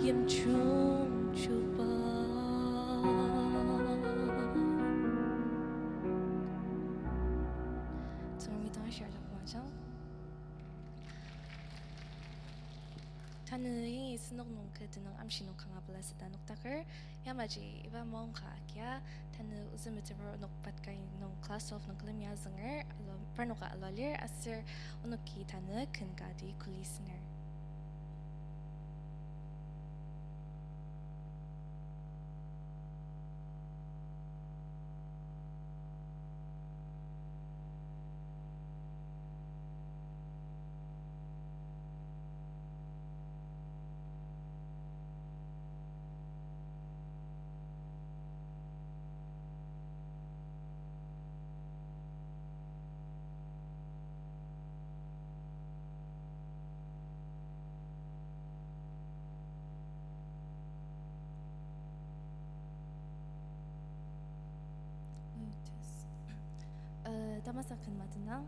yimjung chuba. Tsüngremi dang share dak wajang. Tanü yangi asenok nung kü tenüng amshi nung kanga pela süta noktaker, yamaji iba maongka agia, tanü ozü meteper onok patkai nung class twelve nung külemi azünger, alo, parnoka alo lir, aser onoki tanü ken kati kuli sünger. Uh, tamasa ken matenang.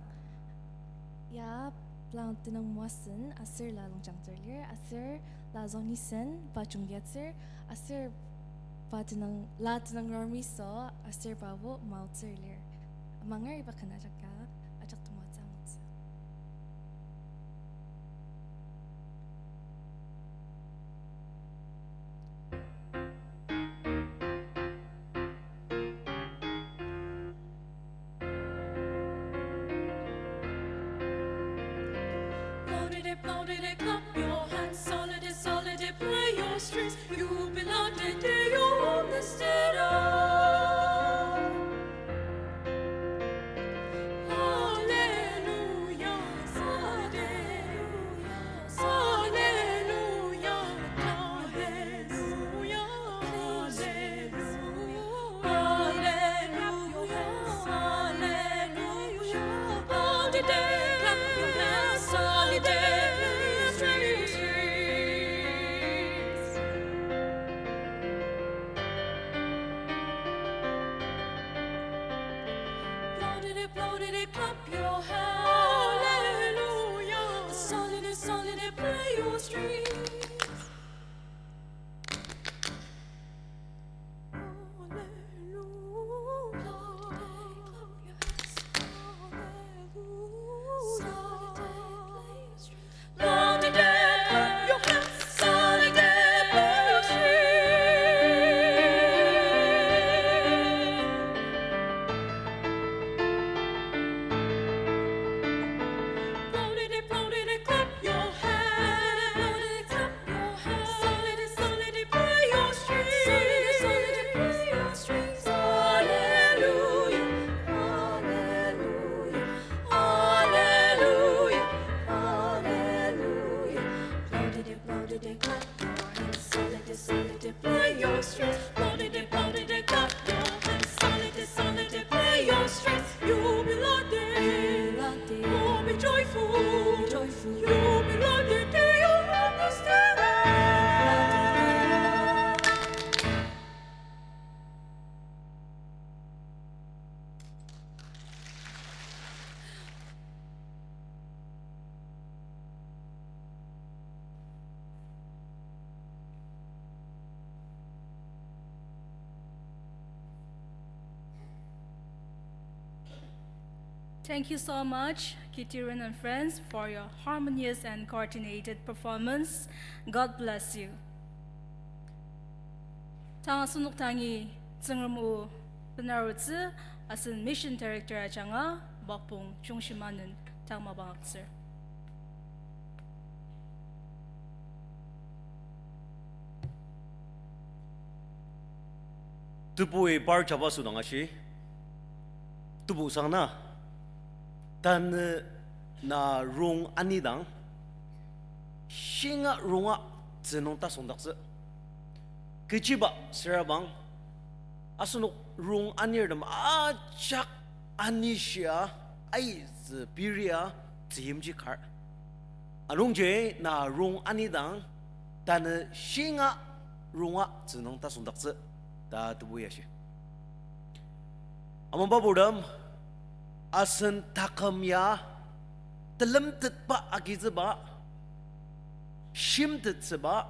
Ya, plang tenüng Moasen, aser la Longjangter lir, aser la Zonisen, pa Jungyatsür, aser pa tenüng, la tenüng Rormiso, aser pabo Maotsür lir. Amanger iba ken ajak ya, ajak temoatsü angutsü. Clap your hands, solid, solid, play your strings. You belong to the, you own the state of. Hallelujah, hallelujah, hallelujah, hallelujah, hallelujah. Clap your hands. Hallelujah. Solid, solid, play your strings. Hallelujah, hallelujah, hallelujah, hallelujah. Clap your hands, solid, solid, play your strings. Clap your hands, solid, solid, play your strings. You be lucky, you be joyful, you be lucky, do you understand? Thank you so much, Kitiren and friends, for your harmonious and coordinated performance. God bless you. Tang asenok dangi Tsüngrem o benarutsü asen Mission Director ajanga Bakpong Chungshima nem tang mapang agütsür. Tebui par jabaso dang ashi, tebu sang na, tanü na rong anidang, shinga ronga tzü nung tasüngdaktsü. Kechiba sürabang, asenok rong anirtem ajak anishia, aitsü piria, tzüyimji kar. Anungji na rong anidang, tanü shinga ronga tzü nung tasüngdaktsü, ta tebu ya shi. Amangba purtem, asen taküm ya, telemtetba agitsüba, shimtettsüba,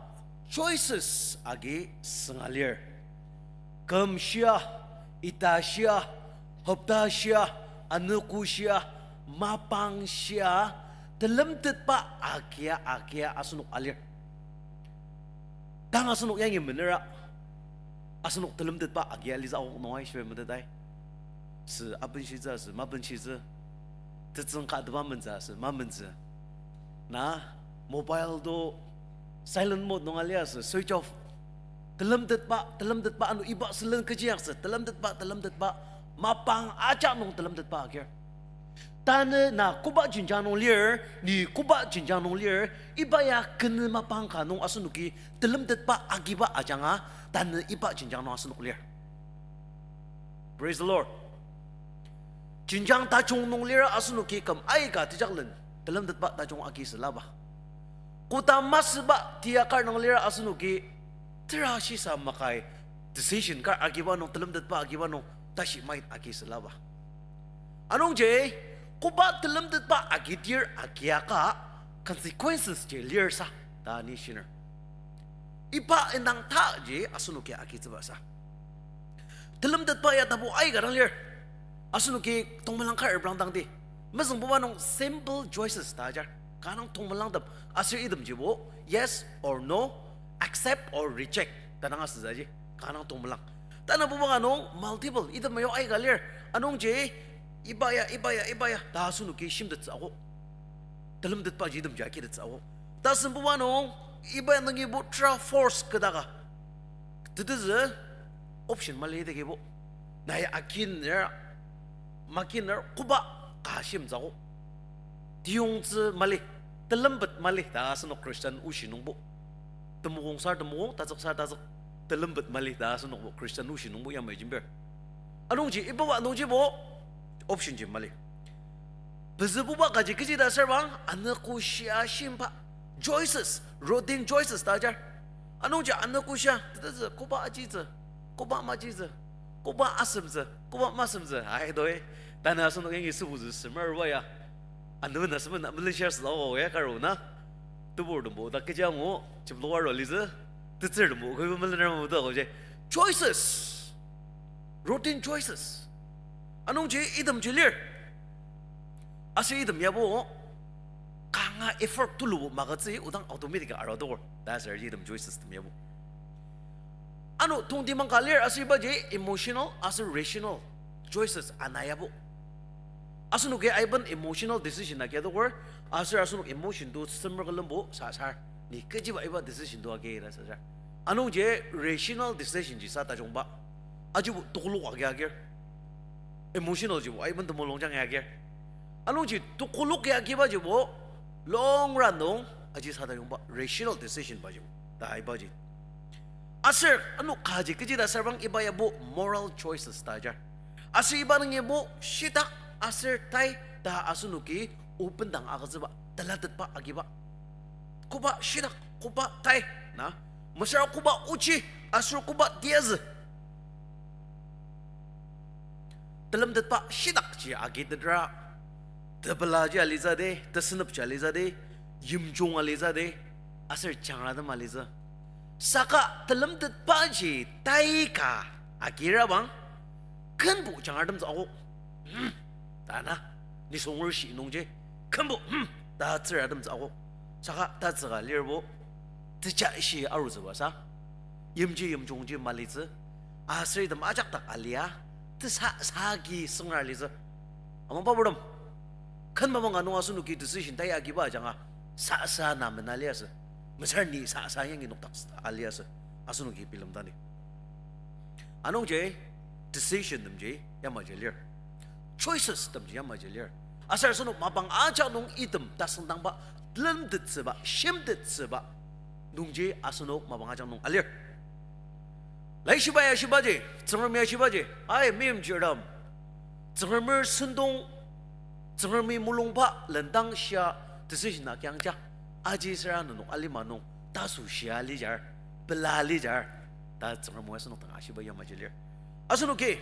choices agi sünga lir. Küm shia, ita shia, hopta shia, anogo shia, mapang shia, telemtetba agia agia asenok alir. Tang asenok yangi menera, asenok telemtetba agia alitsü akok nung ai shibai metetai. Sü abenshitsü, sü mabenshitsü. Tetsüng ka teba mentsü, sü mamentsü. Na, mobile to silent mode nung alia sü switch off. Telemtetba, telemtetba ano iba sülen kechi yaksü, telemtetba, telemtetba, mapang ajak nung telemtetba agir. Tanü na koba jenjang nung lir, ni koba jenjang nung lir, iba ya kenü mapang ka nung asenoki telemtetba agiba ajanga, tanü iba jenjang nung asenok lir. Praise the Lord. Jenjang tajung nung lira asenoki küm aika tejaklen telemtetba tajung agi sülaba. Koda masüba tiyakar nung lira asenoki tera shisa makai decision kar agiba nung telemtetba agiba nung tashi mait agi sülaba. Anungji, koba telemtetba agidir agiaka consequences ji lir sa ta ni shiner. Iba indang taji asenoki agitsüba sa. Telemtetba ya tapu aika dang lir. Asenoki tongmelang kar reprang dangdi. Mezüngbuba nung simple choices ta ajar. Kanga tongmelangtem aser itemjibo, yes or no, accept or reject ta dang asütsüji. Kanga tongmelang. Tanabuba ka nung multiple, item mayo aika lir. Anungji, iba ya, iba ya, iba ya ta asenoki shimtettsü akok. Telemtetbaji itemji agitettsü akok. Tasembuba nung, iba nungibo tera force kü daka. Tetezü option mali tekibo. Nai akiner, makiner, koba ka shimtsü akok. Tiyongtsü mali, telembet mali ta asenok Christian oshi nungbo. Temokong sar temokong, tazük sar tazük, telembet mali ta asenokbo Christian oshi nungbo yamai jembir. Anungji iba wa nungjibo option ji mali. Pezübuba kaji kechi ta sarbang, anogo shia shimba, choices, routine choices ta ajar. Anungji anogo shia, tetezü koba ajitsü, koba majitsü, koba asemtsü, koba masemtsü, ai doi. Tanü asenok yangi sübutsü semer wa ya. Anu na semer na melen share süla wa ya karo na. Tebur tembo ta kechi angu, jemlo aro litsü, tetsür tembo koiba melen ramo ta ko je. Choices. Routine choices. Anungji itemji lir. Aser item yabo kanga effort tulubo magütsü odang automatic arua adoker. Ta aser item choices tem yabo. Ano tongtibang ka lir aser ibaji emotional aser rational choices ana yabo. Asenoki aiben emotional decision agi adoker, aser asenok emotion to semer külembo sasar, ni kechiba iba decision to agi ta sasar. Anungji rational decision ji sa tajungba. Ajibo tokolok agi agir. Emotional jibo aiben temulungjang ya agir. Anungji tokolok ya agiba jibo long run nung aji sa tajungba rational decision ba jibo. Ta ibaji. Aser ano kaji kechi ta sarbang iba yabo moral choices ta ajar. Aser iba nungibo shitak aser tai ta asenoki o bendang agütsüba, telatetba agiba. Koba shitak, koba tai, na, mesüra koba ochi, aser koba tiyazü. Telemtetba shitakji agitetra, tepelaji alitsü de, tesenepji alitsü de, yimjung alitsü de, aser jangratem alitsü. Saka telemtetbaji tai ka agirabang, kenbo jangratemtsü akok. Hmm, ta na. Nisonger shi nungji, kümbo, hmm, ta tsüra temtsü ako. Saka tatsüka lirbo, techa shi arutsüba sa. Yimji yimjungji malitsü. Aser item ajak dak alia, tesa sagi sengra litsü. Amang paburtem. Ken mapang ka nung asenoki decision tai agiba ajanga, sasa na mena liasü. Mesar ni sasa yangi nokdak aliasü. Asenoki bilemdani. Anungji decision temji yamaji lir. Choices temji yamaji lir. Aser asenok mapang ajak nung item tasüngdangba, lemtettsüba, shimtettsüba nungji asenok mapang ajak nung alir. Laishiba ya shibaji, Tsüngrem ya shibaji, ai, meimchirtem. Tsüngremer sentong, Tsüngremi mulungba lendang shia decision agiangja. Aji süra nenok alima nung, tasu shia lijar, pela lijar, ta Tsüngrem o asenok dang ashiba yamaji lir. Asenoki,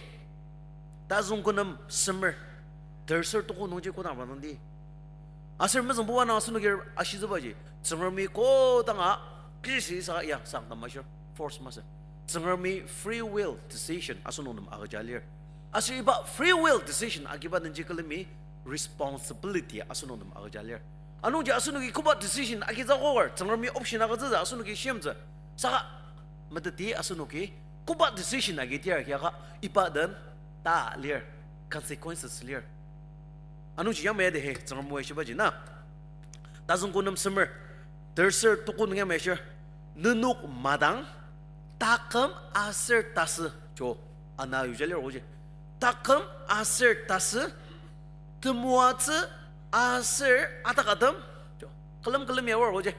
tazüng kü nem semer, terser tuko nungji kodang ba nungdi. Aser mezüngbuba nung asenoki ashitsübaji, Tsüngremi kodanga, kisi saka ya, sang tamashir, force masü. Tsüngremi free will decision asenok nem agüja lir. Aser iba free will decision agiba nungji külemi responsibility asenok nem agüja lir. Anungji asenoki koba decision agitsü akoker, Tsüngremi option agütsütsü asenoki shimtsü. Saka meteti asenoki koba decision agi tir kiaka iba den ta lir, consequences lir. Anungji yamai ya de he, Tsüngrem o ya shibaji na. Tazüng kü nem semer, terser tuko nung yamai ashir, nenok madang, taküm aser tasü, jo, ana yuja lir oji. Taküm aser tasü, temoatsü aser atakatem, jo, külem külem ya aor oji.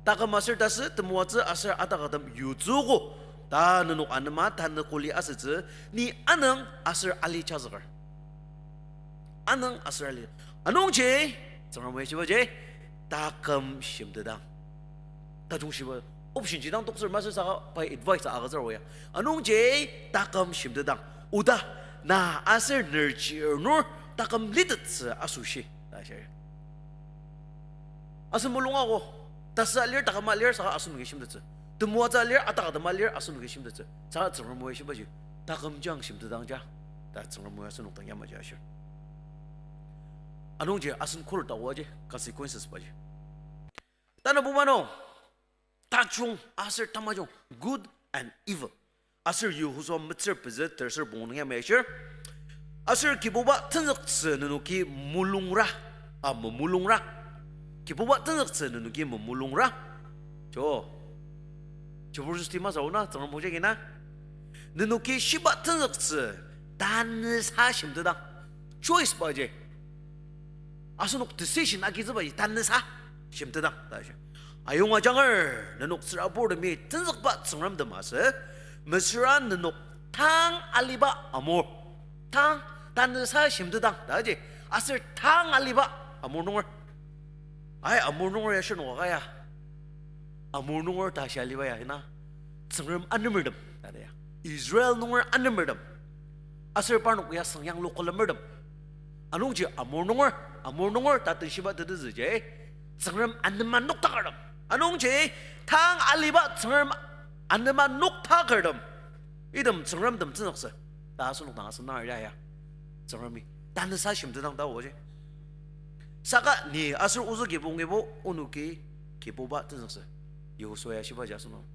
Taküm aser tasü, temoatsü aser atakatem yutsüogo, ta nenok anema tanü kuli asütsü, ni anüng aser ali chazüker. Anüng aser ali. Anungji, Tsüngrem o ya shibaji, taküm shimtetang. Tajung shiba, option ji dang toktsür masü saka pai advice agütsür o ya. Anungji, taküm shimtetang. Oda, na aser ner chirnur taküm litettsü asoshi ta shir. Asen mulung ako, tasü alir, taküm alir, saka asenoki shimtettsü. Temoatsü alir, atakatem alir, asenoki shimtettsü. Saka Tsüngrem o ya shibaji, taküm jang shimtetangja, ta Tsüngrem o ya asenok dang yamaji ashir. Anungji asen khuret aoaji, consequences baji. Tanabuba nung, tajung aser tamajung, good and evil. Aser Yihosua metsür pezü terser pungu nung yamai ashir. Aser Kibuba tenzüktsü nenoki mulungra, a, memulungra. Kibuba tenzüktsü nenoki memulungra. Jo. Jabardasti masü na, Tsüngrem o jagi na. Nenoki shiba tenzüktsü tanüsa shimtetang. Choice baji. Asenok decision agitsübaji tanüsa shimtetang ta shi. Ayonga janger, nenok tsüraburtemi tenzükba Tsüngremtem asü, mesüra nenok tang aliba amur. Tang, tanüsa shimtetang ta ji, aser tang aliba amur nunger. Ai, amur nunger ya shirnok aka ya. Amur nunger ta shia aliba ya ina. Tsüngrem anemertem ta ya. Israel nunger anemertem. Aser parnok ya süngyanglu külemertem. Anungji amur nunger, amur nunger ta tenshiba tetezüji, Tsüngrem anema noktakertem. Anungji tang aliba Tsüngrem anema noktakertem. Item Tsüngremtem tenzüktsü ta asenok dang asen nang ya ya. Tsüngremi tanüsa shimtetang ta oji. Saka ni aser ozü kibongibo onoki Kibuba tenzüktsü. Yihosua ya shibaji asenok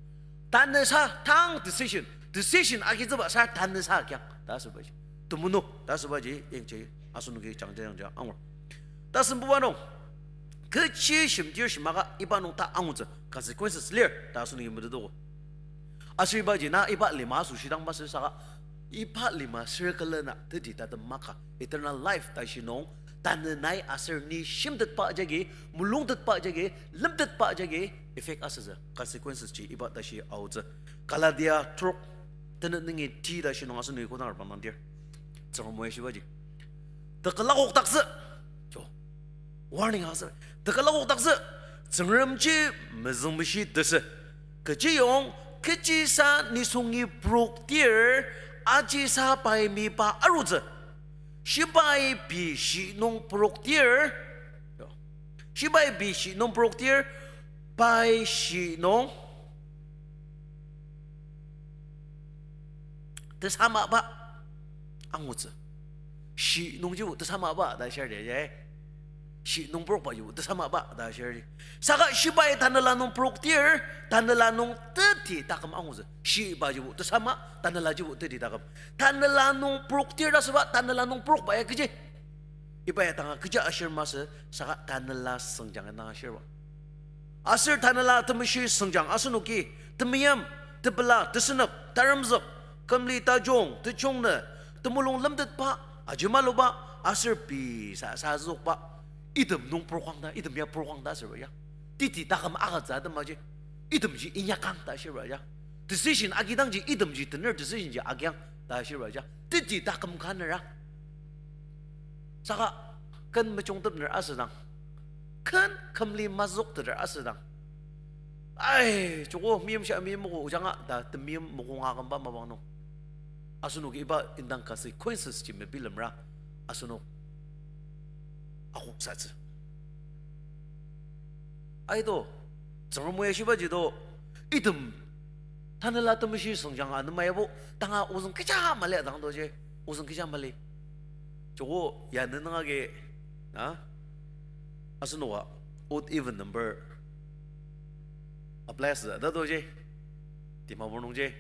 tanüsa tang decision, decision agitsüba sa tanüsa kyang ta asübaji. Temeno ta asübaji yangji asenoki jangja yangja angur. Tasembuba nung, kechi shimtir shimaka iba nung ta angutsü consequences lir ta asenoki metetoko. Aser ibaji na iba lima asoshi dang masü saka, iba lima circle na teti tatem maka eternal life ta shi nung, tanü nai aser ni shimtetba jagi, mulungtetba jagi, lemtetba jagi effect asütsü consequences ji iba ta shi aotsü. Galatia trok, tenet nungi ti ta shi nung asenoki kodang arpang nangdir. Tsüngrem o ya shibaji, tekelakokdaktsü. Jo. Warning asü. Tekelakokdaktsü. Tsüngremji mezüngmeshi tesü. Kechiyong, kechisa nisungi proktir, ajisa pai miba arutsü. Shibai pei shi nung proktir. Jo. Shibai pei shi nung proktir, pai shi nung tesamaba angutsü. Shi nungjibo tesamaba ta shir ya. Shi nung purokbajibo tesamaba ta shir. Saka shibai tanela nung puroktir, tanela nung teti taküm angutsü. Shibajibo tesama, tanelajibo teti taküm. Tanela nung puroktir ta süba, tanela nung purokba ya kechi. Iba ya tanga kecha ashir masü, saka tanela sengjang dang ashirba. Aser tanela temeshi sengjang asenoki, temeim, tepela, tesünep, taremzük, kümli tajung, techung nü, temulung lemtetba, ajimaluba, aser pei sa, sa zokba, item nung purokang ta, item ya purokang ta asürba ya. Teti taküm agütsü atemaji, itemji inyakang ta ashirba ya. Decision agidangji itemji tener decision ji agiang ta ashirba ya. Teti taküm ka nera. Saka ken mejungtepner asüdang, ken kümli mazükteter asüdang, ai, joko meimsha meimogo ojanga ta temeim mokonga kümba mapang nung, asenoki iba indang consequences ji mebilemra asenok akoksatsü. Aido, Tsüngrem o ya shibaji do, item tanela temeshi sengjang anema yabo, tanga ozüng kecha mali adang doji, ozüng kecha mali. Joko ya ne nung agi, a? Asenoka odd even number apply asütsü ta doji, Dimapur nungji.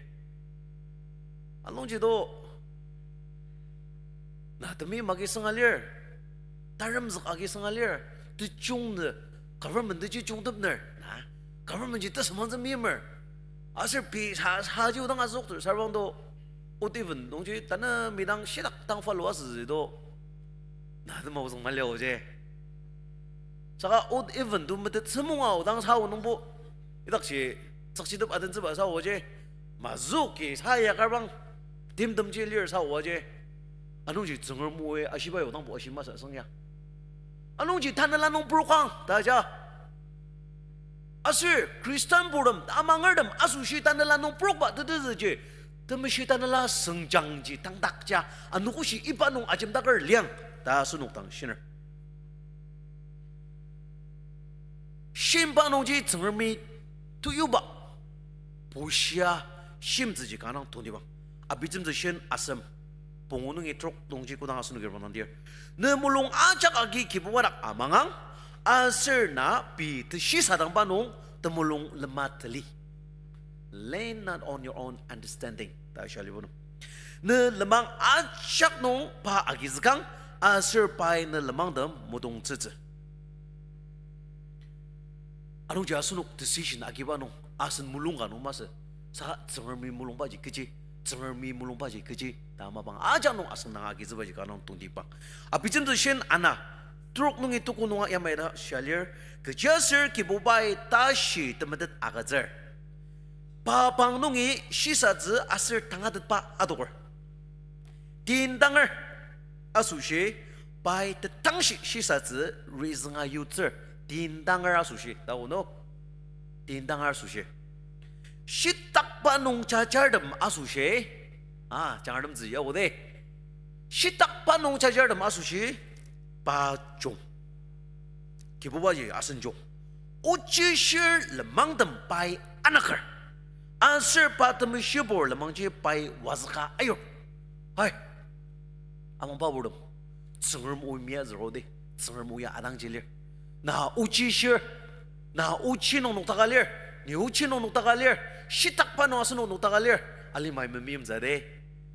Anungji do, na temeim agi sünga lir, taremzük agi sünga lir, techung nü government teji jungtepner, na government ji tesümangtsü meimer. Aser pei sa, saji odang azükter sarbang do, odd even nungji tanü midang shitak dang follow asütsü do, na tema ozüng mali oji. Saka odd even to metet semonga odang sa o nungbo, idakji tsükchitep adentsüba sa oji, mazüki sa ya karbang timtemji lir sa oji. Anungji Tsüngrem o ya ashiba ya odangbo ashi masü asüng ya. Anungji tanela nung purokang ta ja. Aser Khristanburtem, amangertem asoshi tanela nung purokba tetezüji, temeshi tanela sengjangji tangdakja, anogoshi iba nung ajemdaker liang ta asenok dang shiner. Shimba nungji Tsüngremi teyuba bushia shimtsüji kanga tongtibang. Abijemtsü shin asem, pungu nungi trok nungji kodang asenoki rongnangdir, ne mulung ajak agi Kibuba dak amangang, aser na pei teshisadangba nung temulung lema tali. Lean not on your own understanding ta shia alibo nung, ne lenmang ajak nung pa agizükang, aser pai ne lenmangtem mudongtsütsü. Anungji asenok decision agiba nung asen mulung ka nung masü, saka Tsüngremi mulungbaji kechi, Tsüngremi mulungbaji kechi ta mapang ajak nung asen dang agizükbaji kanga tongtibang. Abijemtsü shin ana, trok nungi tuku nunga yamai ta shia lir, kechiaser Kibubai tashi temetet agütsür, pa pang nungi shisatsü aser tangatetba adoker. Tindanger asoshi, pai tetangshi shisatsü rizünga yutsür. Tindanger asoshi, tao no? Tindanger asoshi. Shitakba nung jajartem asoshi, a, jangratemtsü yao de. Shitakba nung jajartem asoshi, pa jung. Kibubaji asen jung. Ochishir lenmangtem pai anaker, aser pa temeshibur lenmangji pai wazüka ayur. Hai, amangba purtem, Tsüngrem o mia züro di, Tsüngrem o ya adangji lir. Na ochishir, na ochi nung noktaka lir, ni ochi nung noktaka lir, shitakba nung asenok noktaka lir, alimai memeimtsü de,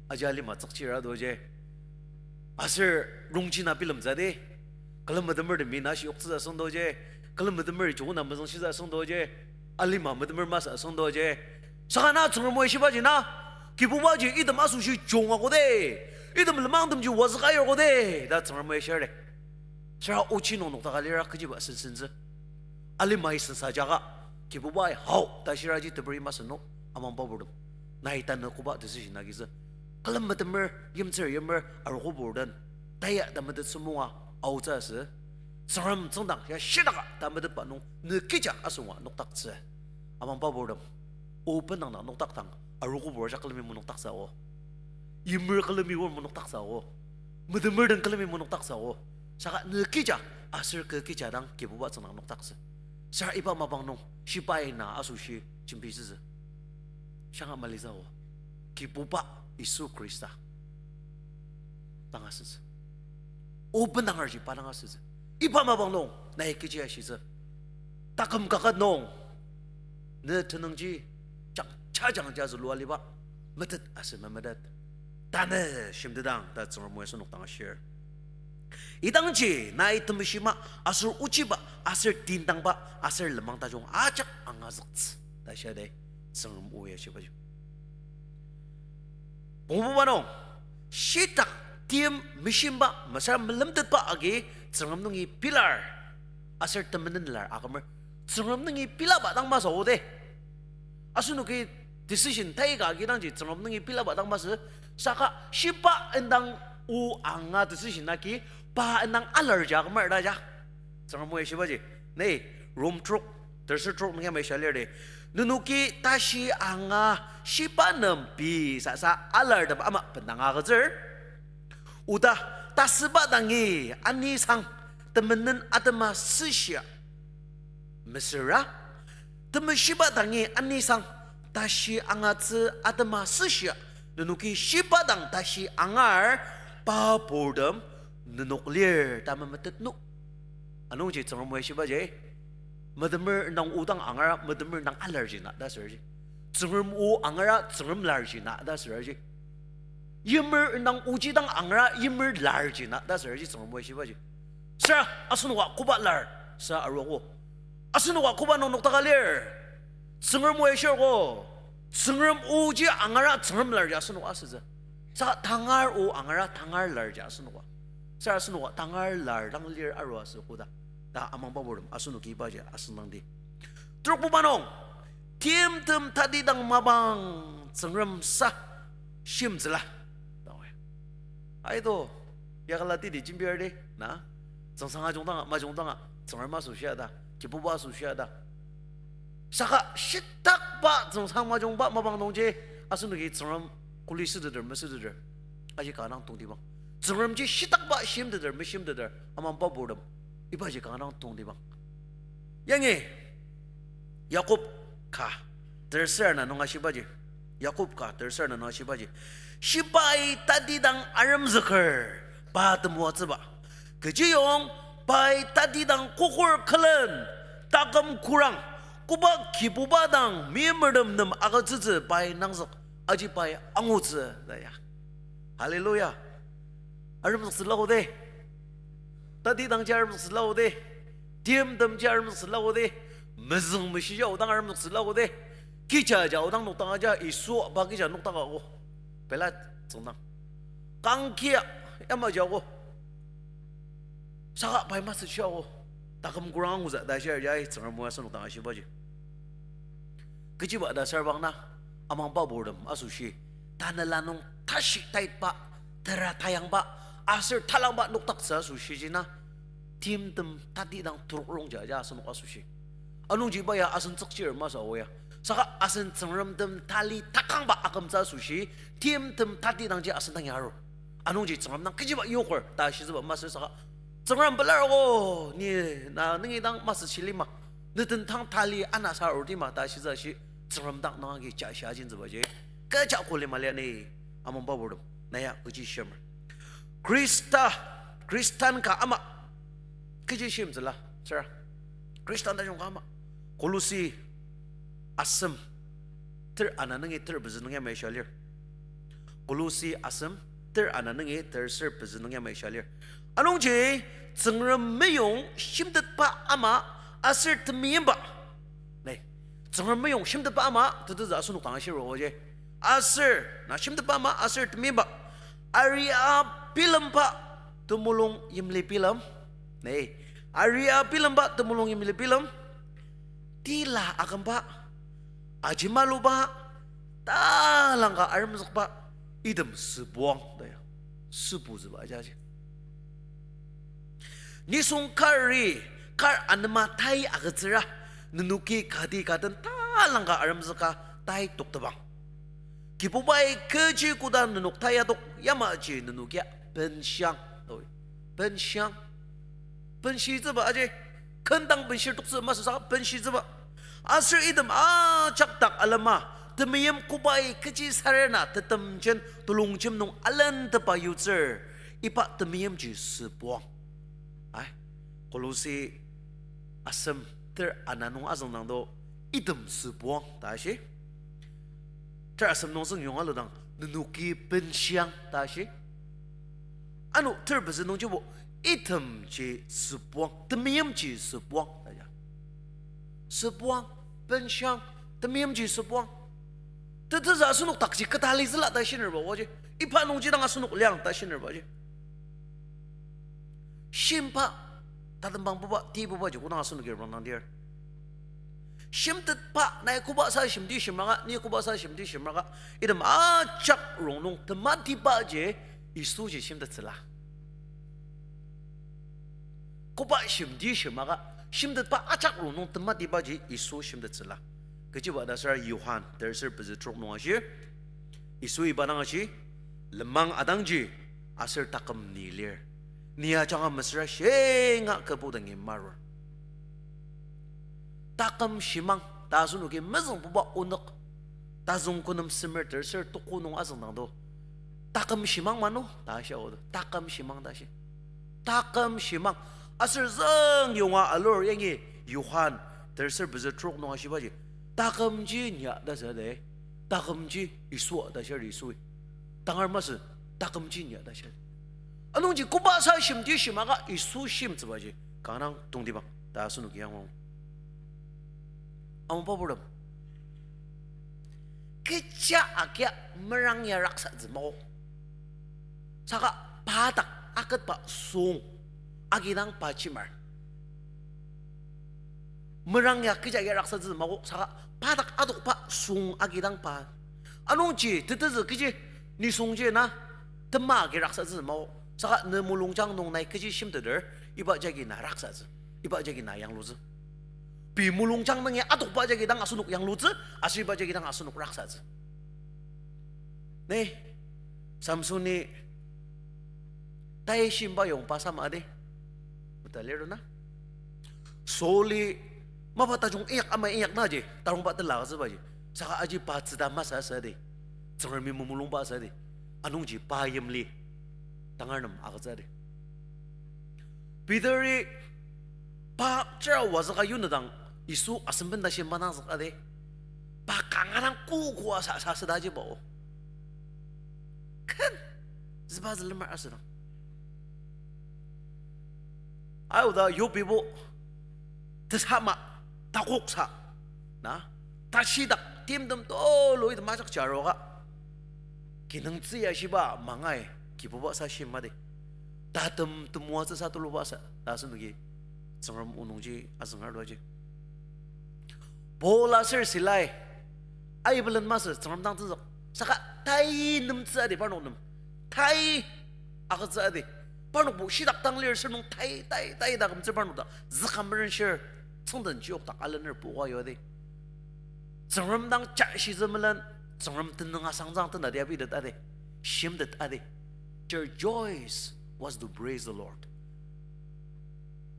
aji alima tsükchir adoji. Aser rongji na bilemtsü de, külem metemertemi na shiyoktsütsü asüngdoji, külem metemer joko na mezüngshitsü asüngdoji, alima metemer masü asüngdoji. Saka na Tsüngrem o ya shibaji na, Kibubaji item asoshi jung ako de, item lenmangtemji wazüka ayur ako de ta Tsüngrem o ya shir de. Süra ochi nung noktaka lira kechiba sensentsü, alimai sensa jaka, Kibubai hao ta shiraji teperi masü no, amangba purtem, nai tanü koba decision agitsü. Külem metemer, yimtsür yimer, arogo pur den, taya ta metet semonga aotsü asü. Tsüngrem tsüngdang ya shidaka ta metetba nung ne kecha asünga nokdaktsü. Amangba purtem, o bendang dang nokdakdang, arogo pur ajak külemi monokdaktsü o, yimer külemi o monokdaktsü o, metemer den külemi monokdaktsü o. Saka ne kecha aser kü kecha dang Kibuba tsüngdang nokdaktsü. Süra iba mapang nung shibai na asoshi jembitsütsü. Shanga malitsü o, Kibuba Yisu Khrista dang asütsü. O bendangerji pa dang asütsü. Iba mapang nung, nai kechi ashitsü. Taküm kaket nung, ne tenüngji jangja jangja zülua aliba metet aser memetet. Tanü shimtetang ta Tsüngrem o asenok dang ashir. Idangji nai temeshima aser ochiba aser tindangba aser lenmang tajung ajak angazüktsü ta shia de Tsüngrem o ya shibaji. Pongbuba nung, shitak tim meshimba mesüra melemtetba agi Tsüngrem nungi pilar aser temenen lar akümer. Tsüngrem nungi pilaba dang masü o de. Asenoki decision taika agi dangji Tsüngrem nungi pilaba dang masü, saka shiba indang o anga decision agi pa indang alarji akümer ta ja. Tsüngrem o ya shibaji. Ni, Rom trok, terser trok nung yamai shia lir de. Nenoki tashi anga shiba nem pei sasa alartem ama bendang agütsür. Oda, tasüba dangi anisang temenen atema süshia mesüra, temeshiba dangi anisang tashi angatsü atema süshia, nenoki shiba dang tashi angar pa purtem nenok lir ta memetet nü. Anungji Tsüngrem o ya shibaji, metemer indang o dang angara metemer indang alarji na ta sürji. Tsüngrem o angara Tsüngrem larji na ta sürji. Yimer indang oji dang angara yimer larji na ta sürji Tsüngrem o ya shibaji. Süra asenoka koba lar sa aruogo. Asenoka koba nung noktaka lir. Tsüngrem o ya shirgo. Tsüngrem oji angara Tsüngrem larji asenok asütsü. Saka tangar o angara tangar larji asenoka. Süra asenoka tangar lar dang lir arua asü koda ta amangba purtem asenoki ibaji asüngdangdi. Trokbuba nung, timtem tatidang mapang Tsüngrem sa shimtsüla. Aido, yakala titi jembir di, na? Tsüngsang ajungdanga, majungdanga, Tsüngrem asoshia ta, Kibuba asoshia ta. Saka shitakba tsüngsang majungba mapang nungji, asenoki Tsüngrem kuli süteter, mesüteter. Aji kanga dang tongtibang. Tsüngremji shitakba shimteter, meshimteter, amangba purtem. Ibaji kanga dang tongtibang. Yangi, Yakob ka, terser ana nung ashibaji. Yakob ka, terser ana nung ashibaji. Shibai tatidang aremzüker, pa temoatsüba. Kechiyong, pai tatidang kokur külen, taküm kurang, koba Kibuba dang meimertem nem agütsütsü pai nangzük, aji pai angutsü ta ya. Hallelujah. Aremzüktsüla o de. Tatidangji aremzüktsüla o de. Timtemji aremzüktsüla o de. Mezüng meshija odang aremzüktsüla o de. Kija ja odang nokdang aja Yisu aba kija nokdaka o. Pela tsüngdang. Kangkia yamaji o. Saka pai masü shia o. Taküm kurang angutsü ta shia ya Tsüngrem o asenok dang ashibaji. Kechiba ta sarbang na, amangba purtem asoshi, tanela nung tashi taitba, tera tayangba, aser talangba nokdaktsü asoshiji na, timtem tatidang turok rongja ja asenok asoshi. Anungji iba ya asen tsükchir masü o ya. Saka asen Tsüngremtem tali takangba akümtsü asoshi, timtem tatidangji asen dang ya aru. Anungji Tsüngrem dang kechiba yoker ta shitsüba masü saka, Tsüngrem pelar o, ni na nungi dang masü shilima, ne tentang tali ana sa arudima ta shitsü shi, Tsüngrem dang nang agi ja shia jintsübaji, kecha kuli malia ni, amangba purtem, na ya kechi shimer. Khrista, Khristan ka ama, kechi shimtsüla, süra. Khristan tajung ka ama. Kolosi asem, ter ana nungi ter pezü nung yamai shia lir. Kolosi asem, ter ana nungi ter ser pezü nung yamai shia lir. Anungji, Tsüngrem meyong shimtetba ama aser temeimba. Ne, Tsüngrem meyong shimtetba ama, tetezü asenok dang ashir oji. Aser, na shimtetba ama aser temeimba. Aria bilemba temulung yimli bilem. Ne, aria bilemba temulung yimli bilem. Tila akümba, ajimaluba, talangka aremzükba, item sübuang ta ya, sübutsüba ajaji. Nisung kari, kar anema tai agütsüra, nenoki kati ka den talangka aremzüka tai toktebang. Kibubai kechi koda nenok tai adok yamaji nenokia benshiang, benshang. Benshitsüba aji, kentang benshir toktsü masü saka benshitsüba. Aser item ajak dak alema, temeim kobai kechi sarena tetemjen telongjem nung alentepa yutsür. Iba temeimji sübuang. Ai, Kolosi asem ter ana nung azüngdang do, item sübuang ta shi. Ter asem nung züngyonga ludang, nenoki benshiang ta shi. Ano ter pezü nungjibo, itemji sübuang, temeimji sübuang ta ya. Sübuang, benshiang, temeimji sübuang. Tetezü asenok dakji keta litsüla ta shinerba oji. Iba nungji dang asenok liang ta shinerba oji. Shimba, tatembangbuba, tibubaji kodang asenoki reprangdang dir. Shimtetba, nai koba sa shimti shimaka, ni koba sa shimti shimaka, item ajak rongnung tematibaji Yisuji shimtettsüla. Koba shimti shimaka, shimtetba ajak rongnung tematibaji Yisu shimtettsüla. Kechiba ta sür Johan, terser pezü trok nung ashir. Yisui iba dang ashi, lenmang adangji, aser taküm ni lir. Ni ajanga mesüra shinga kübu dangi marur. Taküm shimang, ta asenoki mezüngbuba onük. Tazüng Kü nem semer terser tuko nung azüngdang do. Taküm shimang mano, ta shia odo. Taküm shimang ta shi. Taküm shimang. Aser züngyonga alur yangi Johan, terser pezü trok nung ashibaji. Takümji nia ta sa de. Takümji Yisu ta shia Yisui. Tangar masü, takümji nia ta shia. Anungji koba sa shimti shimaka Yisu shimtsübaji. Kanga tongtibang, ta asenoki angur. Amongba purtem. Kecha agia merang ya raksatsü mao. Saka pa dak aketba süng agidang pa chimar. Merang ya kecha agi raksatsü mao, saka pa dak adokba süng agidang pa. Anungji tetezü kechi nisungji na tema agi raksatsü mao. Saka ne mulungjang nung nai kechi shimteter, iba jagi na raksatsü, iba jagi na yanglutsü. Pei mulungjang nungi adokba jagi dang asenok yanglutsü, aser iba jagi dang asenok raksatsü. Ne, Samsoni tai shimba yongba sama de. Oda lir na. Sauli mapa tajung inyak ama inyak naji, tarongba tela agütsübaji. Saka aji pa tsüta masü asü de. Tsüngremi memulungba asü de. Anungji pa yimli tangar nem agütsü de. Peteri pa chira wazüka yunedang Yisu asemben tashi manangzüka de. Pa kanga dang kokoa sa, sa südajiba o. Ken, züba zülemer asüdang. Aoda Yobibo tesama takoksa. Na, tashidak timtem tulu item ajak jaroka. Kinungtsü ya shiba mangai, Kibuba sa shimadi. Tatem temoatsü sa tuluba sa, ta asenoki Tsüngrem o nungji azünger luaji. Paul aser Silai, aibelen masü Tsüngrem dang tenzük. Saka tai nemtsü adi parnok nem. Tai agütsü adi. Parnokbo shidak dang lir sür nung tai, tai, tai ta kümtsür parnok ta. Züka merenshir, tsüngden chiyok dak alener poka yua di. Tsüngrem dang ja shitsü melen, Tsüngrem tenüng asangzang tenati abitet adi. Shimtet adi. Their joys was to praise the Lord.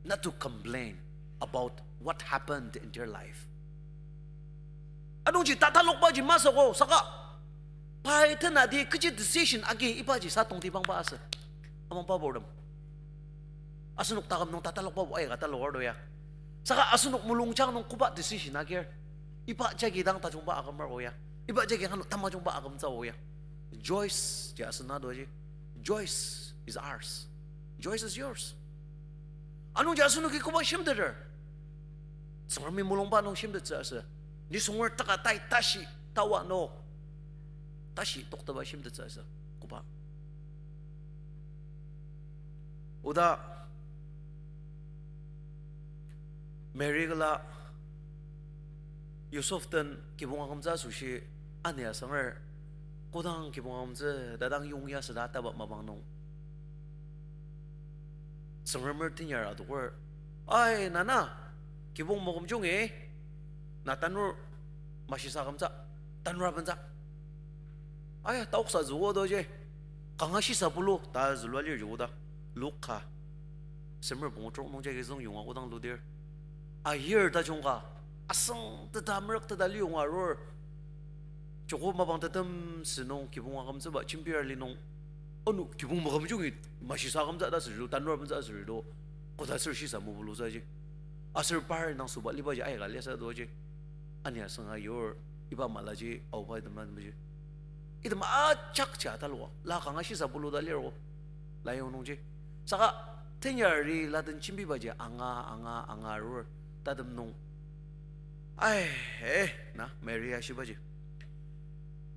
Not to complain about what happened in their life. Anungji tatalokbaji masüko, saka pai tenati kechi decision agi ibaji sa tongtibangba asü. Amangba purtem. Asenok taküm nung tatalokbabo aika talokar to ya. Saka asenok mulungjang nung koba decision agir. Iba jagi dang tajungba akümar o ya. Iba jagi kanu tamajungba akümtsü o ya. Joys ji asena doji. Joys is ours. Joys is yours. Anungji asenoki koba shimteter. Tsüngremi mulungba nung shimtettsü asü. Nisunger taka tai tashi tawa no. Tashi toktaba shimtettsü asü. Koba. Oda Mary kala Yosef den kibong akümtsü asoshi ania sanger kodang kibong akümtsü ta dang yongya süda taba mapang nung Tsüngremer tenyar adoker, ai, na na, kibong makümjungi, na tanur mashisa akümtsü, tanur abentsü. Ai, taoksa züogo doji, kanga shisa bulu ta zülua lir joko ta, Luka semer pungu trok nungji agizüng yonga kodang ludir. Ayir tajung ka, asüng teta merük teta liyonga arur. Joko mapang tetem sünung kibong akümtsüba jembir ali nung Ano kibong maküm jungi mashisa akümtsü ta sürilo, tanur akümtsü ta sürilo, koda sür shisa mobulutsü ji. Aser par indang sobaliba ji aika liasü to ji. Ania sünga yur iba mala ji aoba item na ji. Item ajak ji atalua, la kanga shisa bulu ta lir o. La yong nungji. Saka tenyari laden jembiba ji anga, anga, anga arur. Tatem nung. Ai, eh, na, Mary ashiba ji.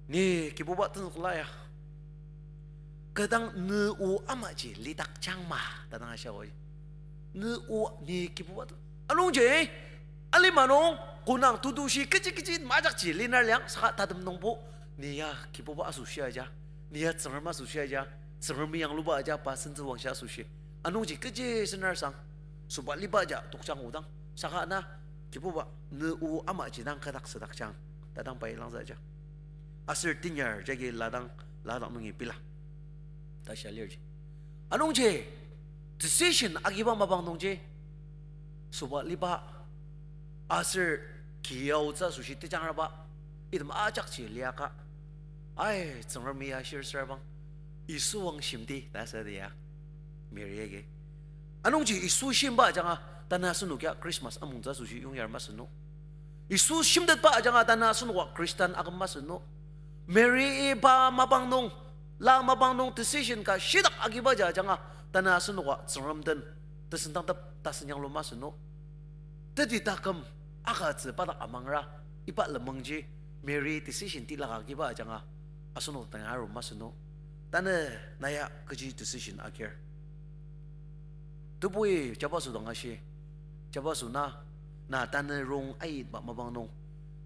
Ni Kibuba tenzükla ya. Kü dang ne o amaji lidakjang ma, ta dang ashia o. Ne o, ni Kibuba te-, anungji, alima nung, konang tutushi kechi kechi majakji linar liang, saka tatem nungbo, ni ya Kibuba asoshi aja, ni ya Tsüngrem asoshi aja, Tsüngremi yangluba aja, pa sentsü wangshi asoshi. Anungji kechi senar sang, sobaliba ja tokjang odang, saka na, Kibuba, ne o amaji dang kü dak südakjang, ta dang pai langzü aja. Aser tenyar jagi la dang, la dang nungi pila. Ta shia lirji. Anungji, decision agiba mapang nungji, sobaliba, aser kiyaotsü asoshi tejangraba, item ajakji liaka. Ai, Tsüngremi ya shir sür bang, Yisu ang shimdi, ta sa dia. Mary agi. Anungji Yisu shimba ajanga, tanü asenok ya Christmas amungtsü asoshi yongyar masü no. Yisu shimtetba ajanga tanü asenoka Christian aküm masü no. Mary iba mapang nung, la mapang nung decision ka shitak agiba ja ajanga tanü asenoka Tsüngrem den tesendangtep tasen yanglu masü no. Teti taküm akatsü padak amangra, iba lemangji Mary decision tilaka agiba ajanga asenok tenga aru masü no. Tanü na ya kechi decision agir. Tebui jabaso dang ashi. Jabaso na, na tanü rong aitba mapang nung.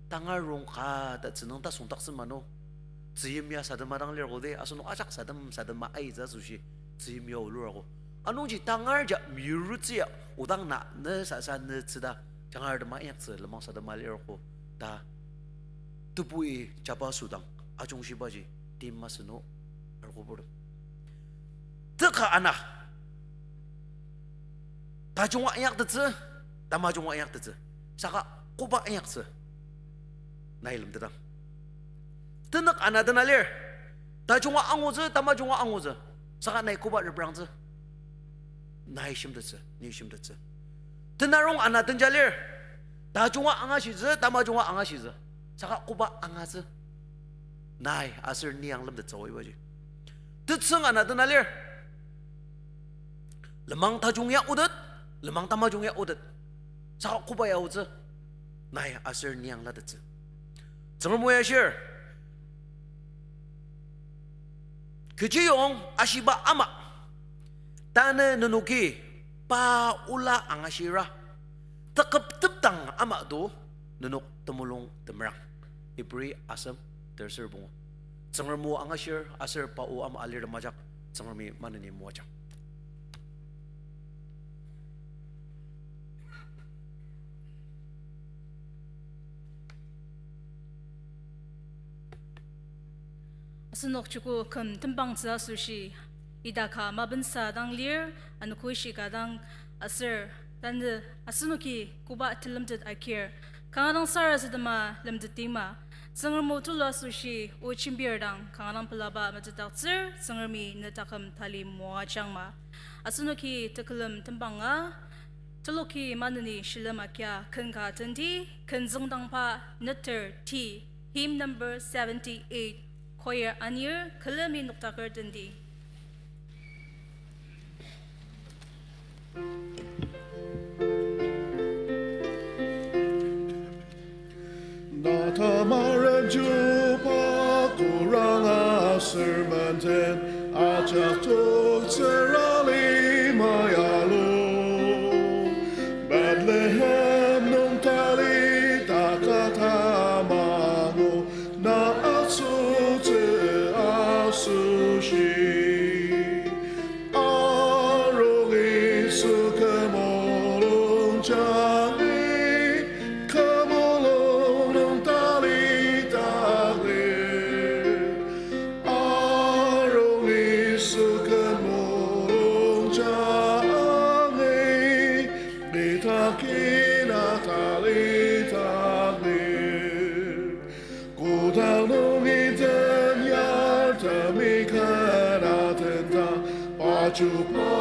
Tangar rong ka ta tsünung tasüngdaktsü ma no. Tzüyim ya sadema dang lir kodi, asenok ajak sadem, sadema aitsü asoshi, tzüyim ya olurako. Anungji tangar ja mirutsü ya, odang na, ne sasa ne tsüda, tangar tema inyaktsü lemang sadema lirako, ta. Tebui jabaso dang, ajungshibaji, tim masü no, arko purtem. Teka ana. Tajunga inyaktettsü, tamajunga inyaktettsü. Saka koba inyaktsü. Nai lemtetang. Tenük ana dena lir. Tajunga angutsü, tamajunga angutsü. Saka nai koba reprangtsü. Nai shimtettsü, ni shimtettsü. Tenarong ana tenja lir. Tajunga angashitsü, tamajunga angashitsü. Saka koba angatsü. Nai aser ni ang lemtettsü o ibaji. Tetsüng ana dena lir. Lemang tajung ya otet, lemang tamajung ya otet. Saka koba ya otsü. Nai aser ni ang latettsü. Tsüngrem o ya shir. Kechiyong ashiba ama, tanü nenoki pa ola angashira, teküptepdang ama do nenok temulung temerang. Ibri asem terser pungu. Tsüngrem o angashir aser pa o ama alirtem ajak Tsüngremi maneni moajang. Asenok joko küm tembangtsü asoshi, ita ka mapensa dang lir, anogo ishi ka dang aser, tanü asenoki koba telemtet agir, kanga dang sarasadema lemtetdima, Tsüngrem o tulu asoshi o jembir dang kanga dang pelaba metetdaktsür, Tsüngremi ne taküm tali moajangma. Asenoki tekülem tembanga, teloki maneni shilem agia ken ka tendi, ken züngdangba neter ti, hymn number seventy-eight, choir anir, külemi noktaker tendi. Na tamaren Chuba kurang aser menden ajak toktsür alima yalo. Bethlehem nung tali taka tamangu na atsüktsü asoshi. Arung Yisu kü mulung jangi, kü mulung nung tali taklir. Arung Yisu kü mulung jangi, ni takin Yokma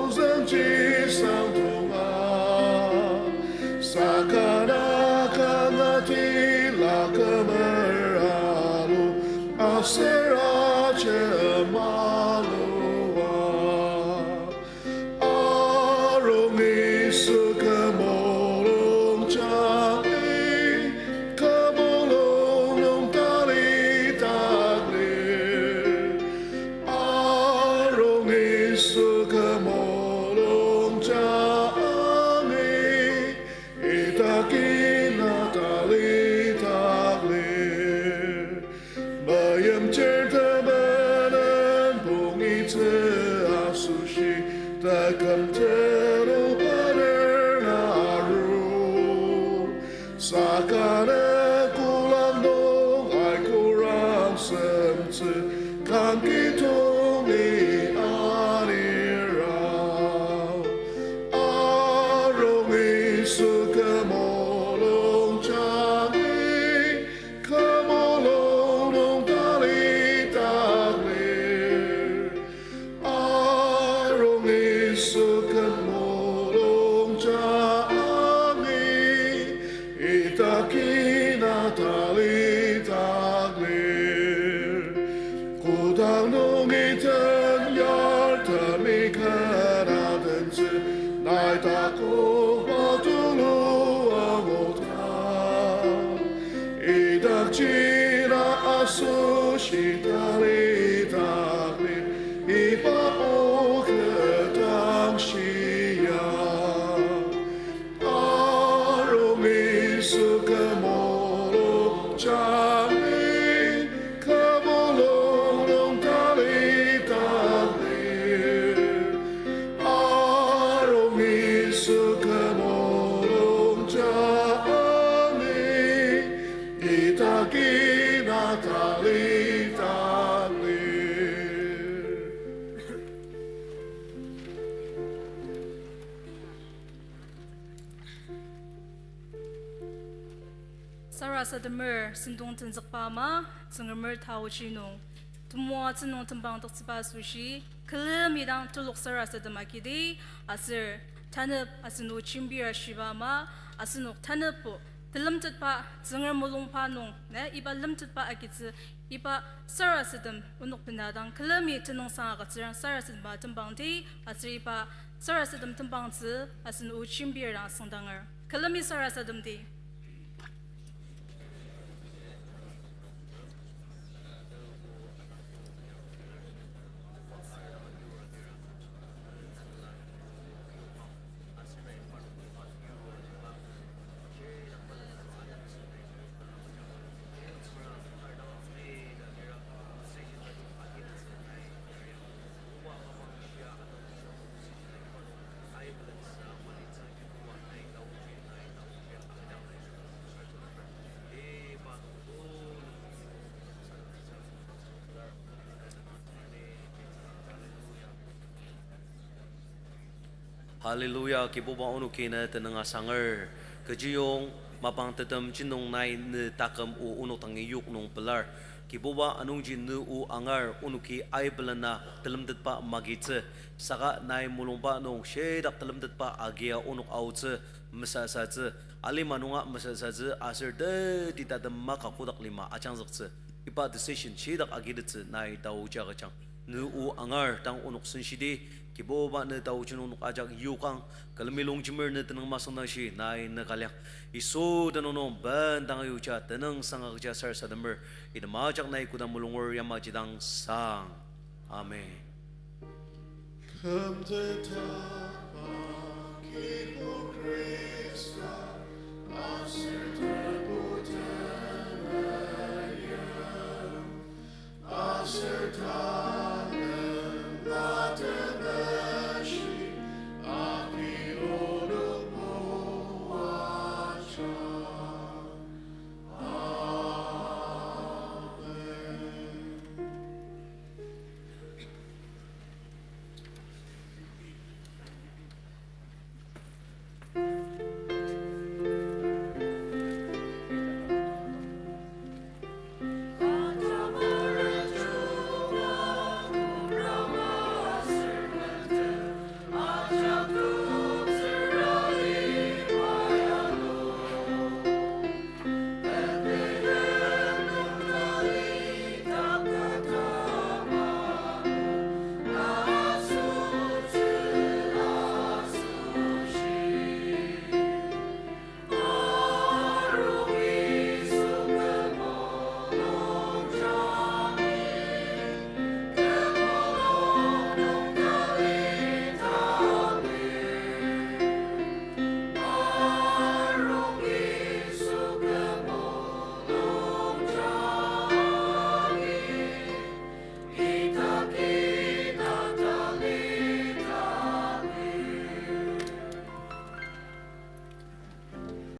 ozüngji sangdonga, saka na kanga tila kümer alu, aser ajema lua. Arung Yisu kümulung jangi, kümulung nung talidak lir. Arung Yisu kümulung jangi, idaki na talidak lir. Meimchir temenen pongitsü asoshi, taküm tulu bener na aru. Saka ne kolang nung aika rangsemtsü, kangki tongni anira. Arung Yisu kümulung jangi, kümulung nung talidak lir. Arung Yisu kümulung jangi, idaki na talidak lir. Kodang nungi tenyar temi kena tentsü, nai takok matulu anguta. Idakji na asoshi talidak lir, iba o kü dang shia. Arung Yisu kümulung jangi, kümulung nung talidak lir. Arung Yisu kümulung jangi, idaki na talidak lir. Sarasademer sentong tenzükba ama, Tsüngremer taoji nung, temoatsü nung tembangdaktsüba asoshi, külemi dang telok sarasadem agidi, aser tanep asen o jembir ashiba ama, asenok tanepbo telemtetba Tsüngrem mulungba nung, ne, iba lemtetba agitsü, iba sarasadem onok bena dang külemi tenüngsang agütsürang sarasadema tembangdi, aser iba sarasadem tembangtsü asen o jembir dang asüngdanger. Külemi sarasademdi. Hallelujah, Kibuba onoki ne tenüng asanger. Kechiyong mapang tetem jinung nai ne taküm o onok dangi yok nung pelar. Kibuba anungji ne o angar onoki aibelena telemtetba magitsü. Saka nai mulungba nung shitak telemtetba agia onok aotsü, mesasatsü. Alima nunga mesasatsü aser teti tatem maka kodak lima ajangzüktsü. Iba decision shitak agitettsü nai taoji agüjang. Ne o angar dang onok senshidi, Kibuba ne taoji nung onok ajak yokang, külemi longjemer ne tenüng masüngdangshi nai ne kaliang. Yisu tenüng nung bendang yuja tenüngsang agüja sarasademer, item ajak nai koda mulunger yamaji dang sang. Amen. Kümtetba Kibu Khrista, aser Tebu temeim, aser tanela temeshi, aki onok moaja.